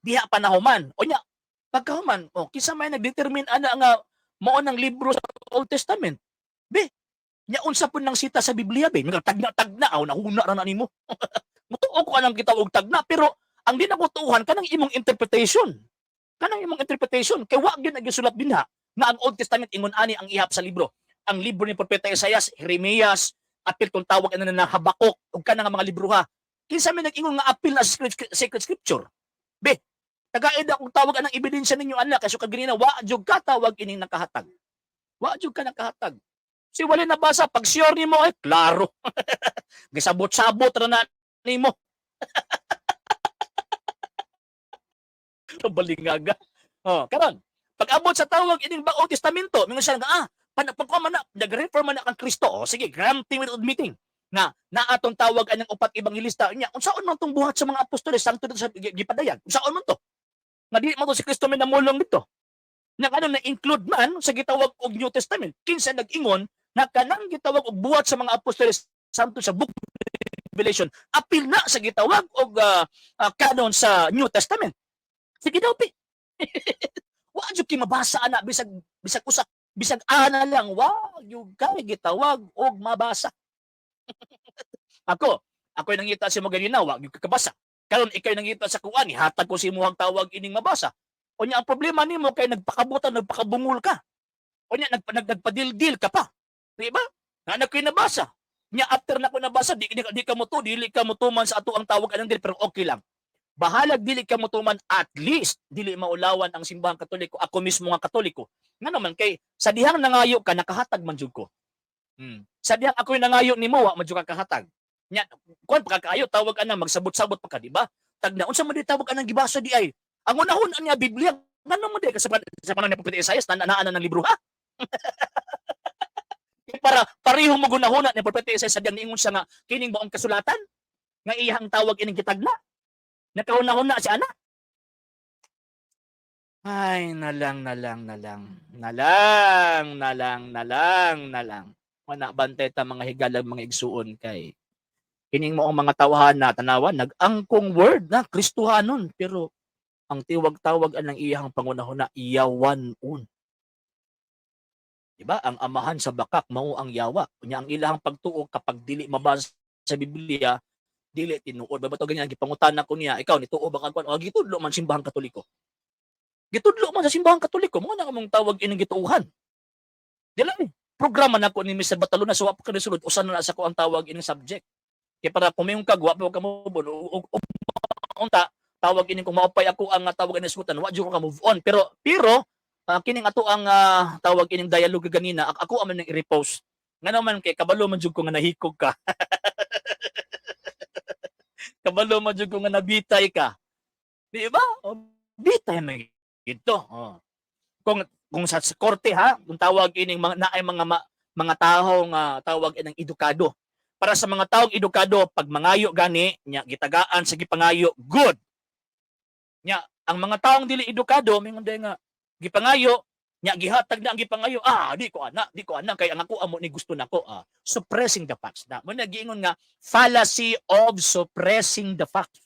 Diha pa nahuman. O nya, pagkahuman, oh, kinsa may nagdetermine ana nga mao ng libro sa Old Testament? Be, nya unsa pud nang sita sa Biblia be? Nga tagna-tagna aw nahuna ra na nimo. Mutuo ko anang kita og tagna, pero ang di na ko tuuhan kanang imong interpretation. Kanang imong interpretation kay wa gyud nagsulat dinha nga ang Old Testament ingon ani ang ihap sa libro. Ang libro ni Propeta Isaias, Jeremias, apil tong tawag ana na Habakuk ug kanang nga mga libro ha. Kinsa may nag-ingon nga apil na sa sacred scripture? Be, tagaid akong tawag anang ebidensya ninyo ana kasi kag ganina wa jud ka tawag ining nakahatag. Wa jud ka nakahatag. Si wala nabasa pag sure nimo ay klaro. Gisabot-sabot ra na nimo. Balingaga. Oh, karon. Pag-abot sa tawag ining Bagong Testamento, mingon siya nga pagkuha man na, nag-reform man na kang Kristo. Oh, sige, granting with admitting nga naa tong tawag anang upat ebanghelista nya unsaon man tong buhat sa mga apostoles sangtod sa gipadayag, unsaon man to nga di man to si Kristo may namulong dito nga ano na include man sa gitawag og New Testament? Kinsa nag-ingon nga kanang gitawag og buhat sa mga apostoles sangtod sa Book of Revelation apil na sa gitawag og canon sa New Testament? Sige daw pi. Wa jud kay mabasa ana bisag bisag usa, bisag ana lang, wa jud kay gitawag og mabasa. Ako, ako'y nangita sa mo ganina, wa gyud ka kabasa. Karon ikay nangita sa kuan, ihatag ko sa imong tawag ining mabasa. Unya ang problema nimo kay nagpakabutan, nagpakabungol ka. Unya nagpadildil ka pa. Di ba? Na ako'y nabasa. Nya after na ko nabasa, di ka mo to, dili ka mo tuman sa ato ang tawag anang dili, pero okay lang. Bahalag dili ka mo tuman, at least dili maulawan ang Simbahang Katoliko. Ako mismo nga Katoliko. Nga naman kay sa dihang nangayo ka, nakahatag man jud ko. Sa dihang ako'y nangayo nimo, wa man jud ka kahatag. Nya kuan pa kaayo tawag ana magsabot-sabot pa ka, di ba? Tagna unsa man di tawag anang gibasa di ay? Ang unahon niya Biblia, ngano mo di ka sa panahon ni Propeta Isaias na naa na ng libro ha? Para pareho mo gunahuna ni Propeta Isaias sa diyang niingon siya nga kining maong kasulatan nga iyang tawag ining gitagna. Nakahuna-huna si ana. Ay, nalang, nalang, nalang. Nalang, nalang, nalang, nalang. Wala bantay ta mga higalag mga igsuon kay kining mo ang mga tawahan na tanawa nag-angkong word na Kristohanon, pero ang tiwag-tawag anang iyang pangunahuna yawan-un. Diba? Ang amahan sa bakak mao ang yawa. Unya ang ilahang pagtuo kapag dili mabasa sa Biblia dili tinuod. Ba to ganyan gipangutana ko niya, ikaw nituo ba kag kuan? O gitudlo man Simbahang Katoliko. Gitudlo man sa Simbahang Katoliko, mo na kamong tawag ining gituohan. Dili eh. Programa nako ni Mr. Batalona so wa pa ka sulod usa na sa ko ang tawag ining subject. Kay para kumingong kag wa pa ka mo unta tawag ining kung maupay ako ang tawag ining sugutan, wa jud ko ka move on. Pero pero kining ato ang tawag ining dialogue ganina, ako ang nang i-repost. Nga naman kay kabalo man jud ko nga nahikog ka. Kabalo man jud ko nga nabitay ka. Di ba? O, bitay man ito. Oh. Kung sa korte ha, kung tawag ining mga naay mga mga tawo nga tawag inang edukado. Para sa mga taong edukado, pag mangayo gani nya gitagaan sa gipangayo, good. Nya ang mga taong dili edukado, mingon nga gipangayo nya gihatag na ang gipangayo, "Ah, di ko ana, di ko ana, kay ang ako amo ni gusto nako." Ah, suppressing the facts na. Mo na giingon nga fallacy of suppressing the facts.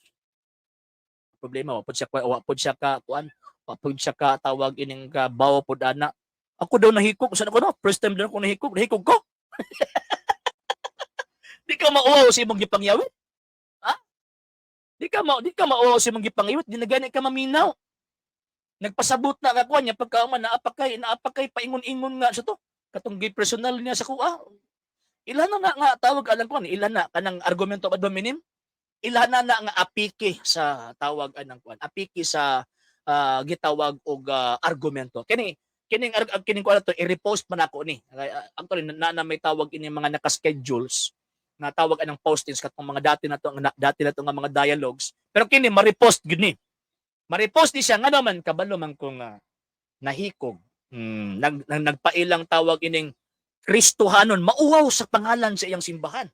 Problema, wa pud siya ka kuan, wa pud siya ka tawag ining ka bawo pud ana. Ako daw nahikog sa ako, no, first time daw ako nahikog, nahikog ko. Di ka mauwaw sa imong gipangyawit, ha? Di ka mauwaw sa imong gipangyawit, di na gani ka maminaw. Nagpasabot na ka kuan niya pagkauman, naa pa kay paingon-ingon nga sa to katong gi personal niya sa kuha. Ilan na nga tawag alang kuan, ilan na kanang argumento ad hominem, ilan na na nga apiki sa tawag anang kuan, apiki sa gitawag og argumento. Kini kining kuan to, i-repost man ako ni. Actually na may tawag ini mga naka-schedules nga tawag anang postings katong mga dati na to nga mga dialogues, pero kini ma-repost gyud ni, ma-repost ni siya. Nga naman kabalo man kung nahikog, nagpailang tawag ining Kristohanon, mauwaw sa pangalan sa iyang simbahan,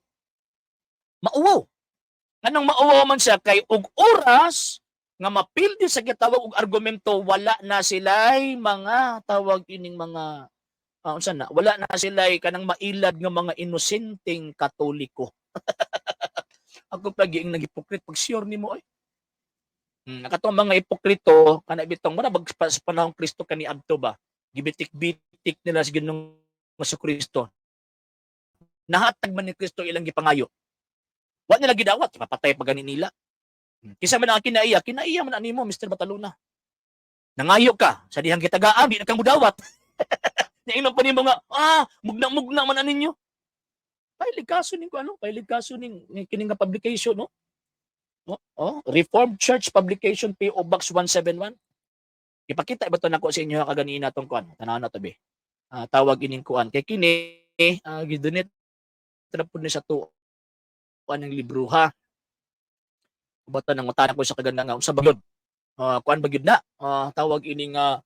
mauwaw. Nganong mauwaw man siya? Kay og oras nga mapildi sa gitawag og argumento, wala na sila'y mga tawag ining mga unsa na, wala na sila'y kanang mailad nga mga inosenteng Katoliko. Ako pagi ang nagipokrit pag sure nimo ay. Katong mga ipokrito kana bitong mura bag sa panahong Kristo kaniadto ba, gibitik-bitik nila sa Ginoong Kristo. Nahatag man ni Kristo ilang gipangayo, wa nila gidawat, mapatay pa gani nila. Kisa man ang kinaiya, kinaiya man animo, Mr. Bataluna. Nangayo ka, sa dihang gitagaan, di na kang mudawat. Niinom pa nimo nga, ah, mugna-mugna man ninyo. Pailig kaso ning ano, pailig kaso ning kining nga publication, no? Oh, Reformed Church Publication, PO Box 171. Ipakita ba to nako sa inyo kaganina tong kuan? Tanaw na to be. Ah, tawag ining kuan kay kini gidonate ra pud ni sa tuo ng libro ha. Bata nang utana ko sa kaganda nga unsa ba gyud? Kuan ba gyud na? Tawag ini nga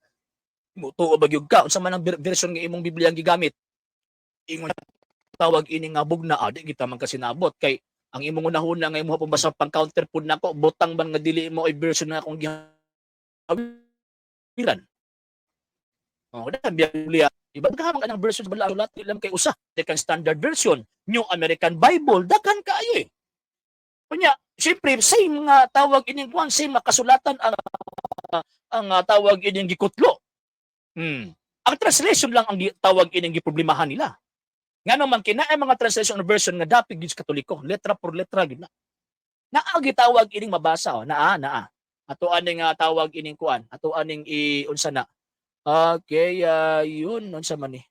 mutuo ba gyud ka? Unsa man ang version nga imong Biblia ang gigamit? Ingon tawag ini nga bugna, di kita man kasinabot kay ang imong unahuna nga imo pang basta pang counter pud nako, butang man nga dili mo ay version nga akong gihawiran. Oh, da Biblia. Iba ka man ang version sa bala sulat, di lang kay usa. American Standard Version, New American Bible, daghan kaayo eh. Kunya, siyempre same nga tawag ining kuan, same nga kasulatan ang tawag ining gikutlo. Ang translation lang ang tawag ining giproblemahan nila. Nga naman kina ay mga translation version nga dapig gid sa Katoliko, letra por letra gid na. Naa gitawag ining mabasa, oh, naa naa. Ato aning tawag ining kuan, ato aning i unsa na. Okay, yun unsa man ni.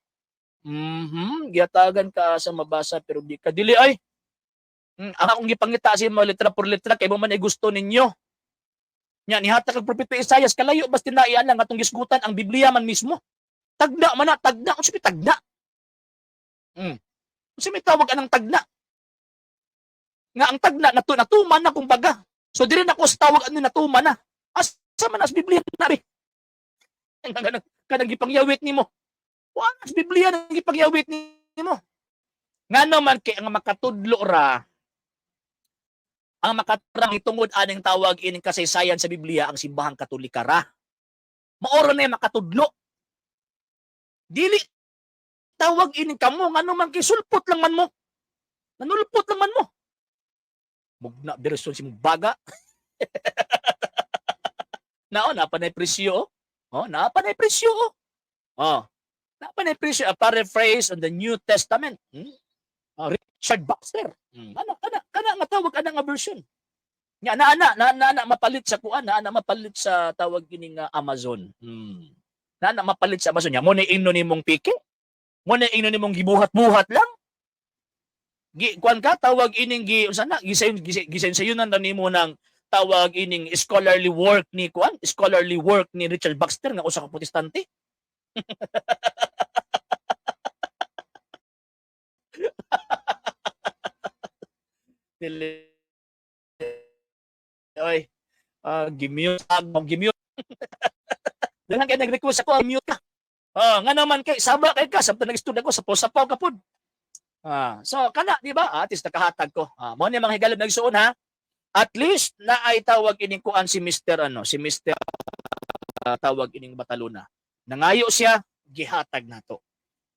Giyatagan ka sa mabasa pero di ka dili ay. Ang akong gipangita sa imo letra por letra kay mo man ay gusto ninyo. Nya nihatag ang Propeta Isaias, kalayo basta tinaian lang atong gisgutan ang Biblia man mismo. Tagna man na, tagna, unsa may tagna? Unsa may tawag anang tagna? Nga ang tagna natuman na kumbaga. So diri na ko sa tawag ano, natuman na. Asa man as Biblia na ri? Kanang gipangyawit nimo. Wa na sa Biblia nang gipangyawit nimo. Nga naman kay ang makatudlo ra, ang makatrang tungod aning tawag ining kasaysayan sa Biblia, ang Simbahang Katolika ra. Maoro na yung makatudlo. Dili tawag ining kamo, ngano man kay sulpot lang man mo. Nanulpot lang man mo. Mugna version si mong baga. Nao na pa na presyo. Oh, naa pa na presyo. Oh. Oh. Naa pa na presyo, a paraphrase on the New Testament. Richard Baxter. Ana kana kana nga tawag ana nga version. Nya na na mapalit sa kuan, na na mapalit sa tawag kini nga Amazon. Na na mapalit sa Amazon nya mo ni ingno nimong piki. Mo ni ingno nimong gibuhat-buhat lang. Gi kuan ka tawag ining gi unsa na gisayon gisayon sayunan na nimo ng tawag ining scholarly work ni kuan, scholarly work ni Richard Baxter nga usa ka Protestante. Dili. Oy, gimute, gimute. Dahil kay nag-request ako, mute ka. Oh, nga naman kay saba kay ka sabta nag-istorya ko sa sapaw ka pud. Ah, so kana, di ba? Ah, at least nakahatag ko. Ah, mo ni mga higalon nagsuon ha. At least na ay tawag ining kuan si Mr. ano, si Mr. Tawag ining Batalona. Nangayo siya, gihatag nato.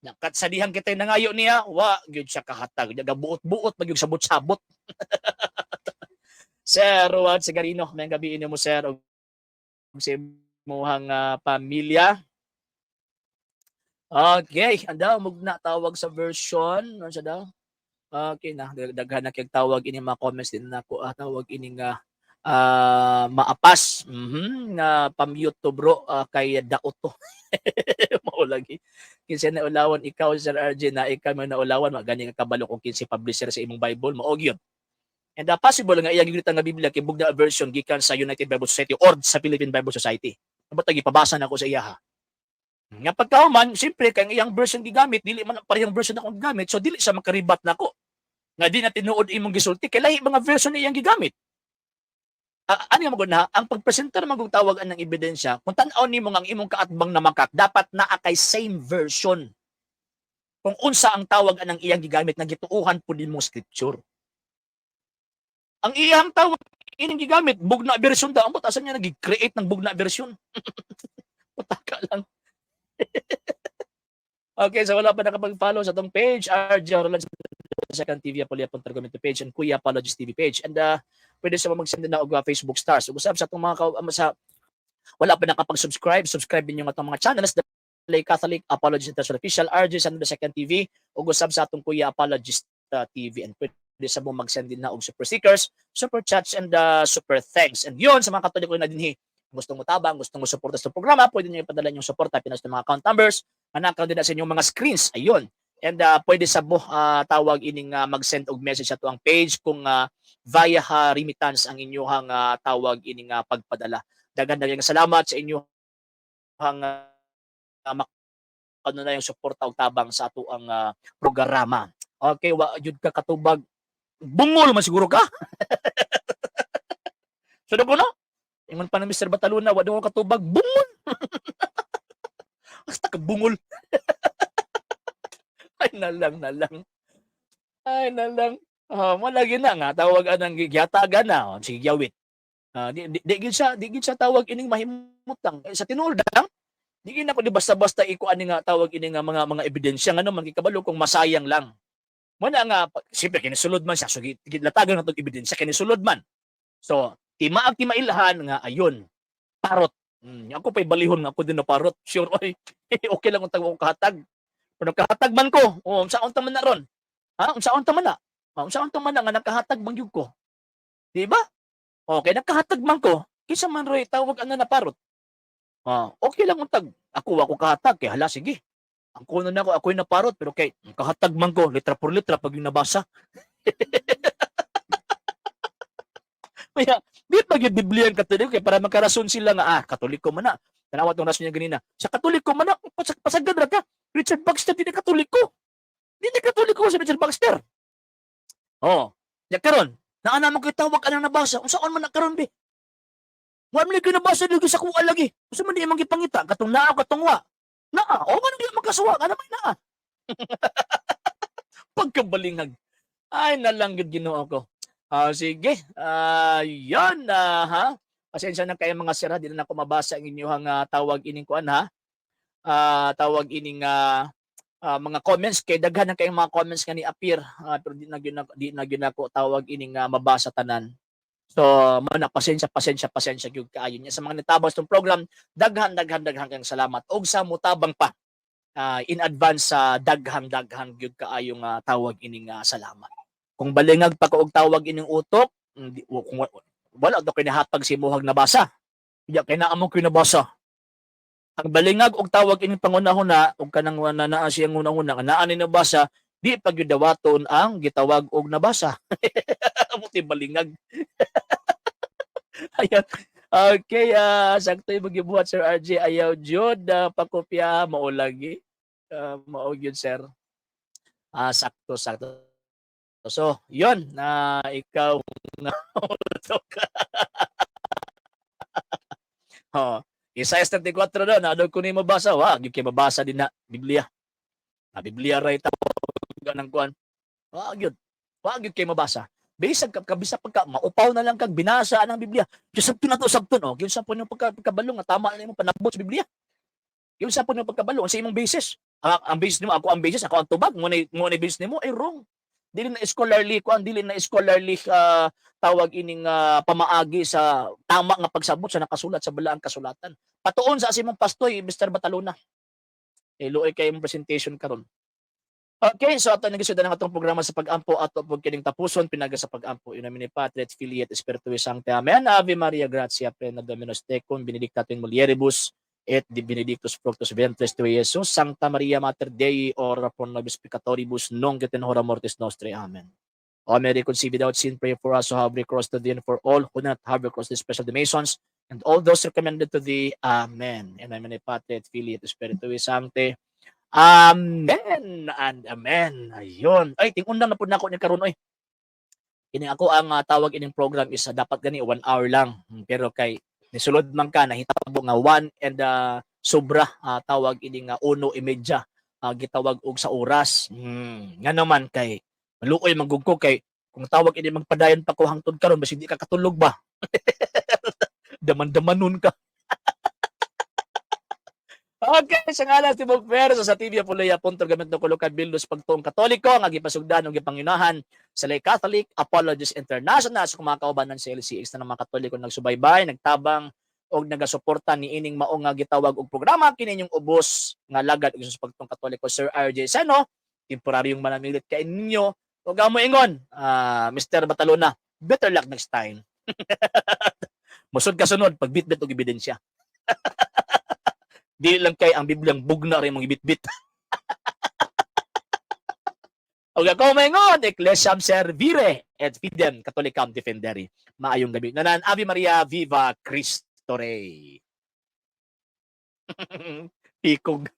Nakat sa dihang kita nangayo niya, wa gyud siya kahatag. Nagabuot-buot magyud sabot-sabot. Sir Ruan Segarino, may gabi mo, sir, ug sa imuhang pamilya. Okay, anda mugna tawag sa version, ano siya daw? Okay na, daghan na kay tawag ini mga comments din nako tawag ini nga maapas. Na pamute to bro kay daot to. Mao lagi. Kinsa na ulawan ikaw, Sir RJ, na ikaw man naulawan wa gani nga kabalo kung kinsa publisher sa imong Bible mao gyud. And possible nga iyang gilitan nga Biblia kay bugna version gikan sa United Bible Society or sa Philippine Bible Society. Abot gipabasa na ko sa iya ha. Nga pagkahuman, siyempre kay ang iyang version gigamit, dili man parehong version akong gigamit, so dili siya makaribat nako. Nga di na tinuod imong gisulti kay lahi mga version iyang gigamit. Ah, ano yung magod na, ang pagpresentar man kung tawag ang ebidensya, kung tan-aw nimo nga ang imong kaatbang na makak, dapat naa kay same version. Kung unsa ang tawag anang iyang gigamit nga gituohan pud nimo scripture. Ang iyang tawag ining gigamit, bugna version daw. Ambot asa niya nag-create ng bugna version? Putaka lang. Okay, so wala pa nakapag-follow sa atong page, RJ Roland Second TV Apolya Argumento page and Kuya Apologist TV page. And pwede sa mag-send na og Facebook stars. Ug usab sa atong mga sa wala pa nakapag-subscribe, subscribe ninyo atong mga channels, The Lay Catholic, Apologist International Official, RJ San Second TV, ug usab sa atong Kuya Apologist TV. And pwede sa mo mag-send din na og super stickers, super chats, and super thanks. And yun, sa mga Katoliko na dinhi, gusto mo tabang, gusto mo suporta sa programa, pwede niyo ipadala yung suporta pinas ng mga account numbers, manakaw din na sa inyong mga screens. Ayun. And pwede sa mo tawag ining mag-send og message sa ang page kung via remittance ang inyong tawag ining pagpadala. Daghan daghang salamat sa inyong makanunayang suporta ug tabang sa ato ang programa. Okay, wa jud ka katubag. Bungol man siguro ka. So ko no? Ingon pa ni Mr. Bataluna, wa daw katubag, bungol. Basta ka bungol. Ay nalang nalang. Ay nalang. Oh, mo lagi na nga tawag anang gihatagan na. Oh, sige yawit. Ah, di gid siya tawag ining mahimutang. Eh, sa tinuod lang, di gid nako di basta-basta iko ani nga tawag ini nga mga ebidensya ngano man gikabalo kung masayang lang. Mo na nga siyempre kinisulod man siya, so gilatagan natong ebidensya kinisulod man. So, timaag timailhan nga ayon parot. Ako pa'y balihon nga ako din na parot. Sure oy. Okay lang kung tawag ko kahatag. Pero nakahatag man ko, oh, unsaon ta man na ron? Ha? Unsaon ta man na? Ha? Unsaon ta man na nga nakahatag man gyud ko? Di ba? Okay, nakahatag man ko. Kinsa man roy tawag ana na parot? Ah, okay lang untag. Ako ako kahatag kay hala sige. Ang kuno na ako ako'y naparot pero kay kahatag man ko litra por litra pag yung nabasa. Kaya di pa gyud Biblia ang Katoliko kay para makarason sila nga Katoliko man na. Tanawa tong rason niya ganina. Sa Katoliko man na, pasagad ra ka. Richard Baxter di na Katoliko. Di na Katoliko si Richard Baxter. Oh, ya karon, naa naman kay tawag anang nabasa. Unsaon man na karon be? Wa man lagi nabasa dito sa kuha lagi. Unsa man di imong gipangita katong naa katong wa. Naa, o man di makasuwa kana may naa. Pagkabalingag. Ay nalang gid Ginoo ko. Ah, sige. Ah, yan na ha. Pasensya na kayo mga sir ha, di na ako mabasa ang inyong tawag ining kuan ha. Ah, tawag ining mga comments kay daghan na kayong mga comments nga ni appear pero di na gyud nako tawag ining mabasa tanan. So, mana pasensya, pasensya, pasensya gyud kaayo niya sa mga nitabang sa program. Daghan daghan daghan kayong salamat og sa mutabang pa in advance sa daghan daghan gyud kaayo nga tawag ining salamat. Kung balingag pa ko og tawag ining utok, hindi, kung wala daw kinahatag si imuhag nabasa. Iya kay naa mo kinabasa. Ang balingag og tawag ining pangunahuna og kanang na naa siyang hunahuna nga naa ni nabasa, di pa gyud dawaton ang gitawag og nabasa. Muti balingag. Ayan. Okay, sakto yung magibuhat, Sir RJ. Ayaw jud pakopya mao lagi. Mao gyud, sir. Ah, sakto sakto. So, yon na ikaw nga utok. Oh. Isaiah 34 daw, na daw ko nimo basa, wa, gyud kay mabasa din na Biblia. Na Biblia ra tawag ng kuan. Wa gyud. Wa gyud kay mabasa. Bisag ka kabisa pagka maupaw na lang kag binasa ang Biblia. Diyos sabton na to sabton, oh. Gyud sa po yung pagkabalo nga tama na imong panabot sa Biblia. Gyud sa po yung pagkabalo sa imong basis. Ang basis nimo, ako ang basis, ako ang tubag, mo na basis nimo ay wrong. Dili na scholarly kuan, dili na scholarly tawag ining pamaagi sa tama nga pagsabot sa nakasulat sa balaang kasulatan. Patuon sa imong pastoy, Mr. Batalona. Eh, luoy kay imong presentation karon. Okay, so ato nagisudan ang atong programa sa pag-ampo, ato pud kining tapuson pinaga sa pag-ampo. In nomine Patris et Filii et Spiritui Sancti. Amen. Ave Maria, gratia plena, Dominus tecum, benedicta tu in mulieribus et benedictus fructus ventris tui, Jesus. Sancta Maria Mater Dei, ora pro nobis peccatoribus, nunc et in hora mortis nostrae. Amen. O Mary, conceived without sin, pray for us who have recourse to thee and for all who not have recourse to special the Masons and all those recommended to thee. Amen. In nomine Patris et Filii et Spiritui Sancti. Amen and amen. Ayun. Ay, tingundang na pud nako ni karon oy. Kini ako ang tawag ining program is dapat gani 1 hour lang. Pero kay nisulod man ka, nahitabo nga one and sobra, tawag ining 1:30 gitawag og sa oras. Nga naman kay maluoy man gud ko kay kung tawag ini magpadayon pa ko hangtod karon, basig di ka katulog ba? Daman-damanon ka. Okay, sa ngalan si Bob Ferro sa TV Apolaya Punto gamit no Kulukan Bildos Pagtuong Katoliko nga gipasugdan ug gipangunahan sa Lay Catholic Apologists International, sa mga kaubanan sa LCX na mga Katoliko nagsubaybay, nagtabang og nagasuporta ni ining mao nga gitawag og programa, kini inyong ubos nga lagad ug sa pagtuong Katoliko, Sir RJ Seno, temporaryong manamilit kay ninyo ug amo ingon, Mr. Batalona, better luck next time. Musod ka sunod pagbitbit og ebidensya. Dili lang kay ang Bibliang bugna rin mong ibitbit. Og ako maingon, Ecclesiam servire et fidem Catholicam defendere. Maayong gabi. Nanan, Ave Maria, Viva Cristo Rey. Pikog.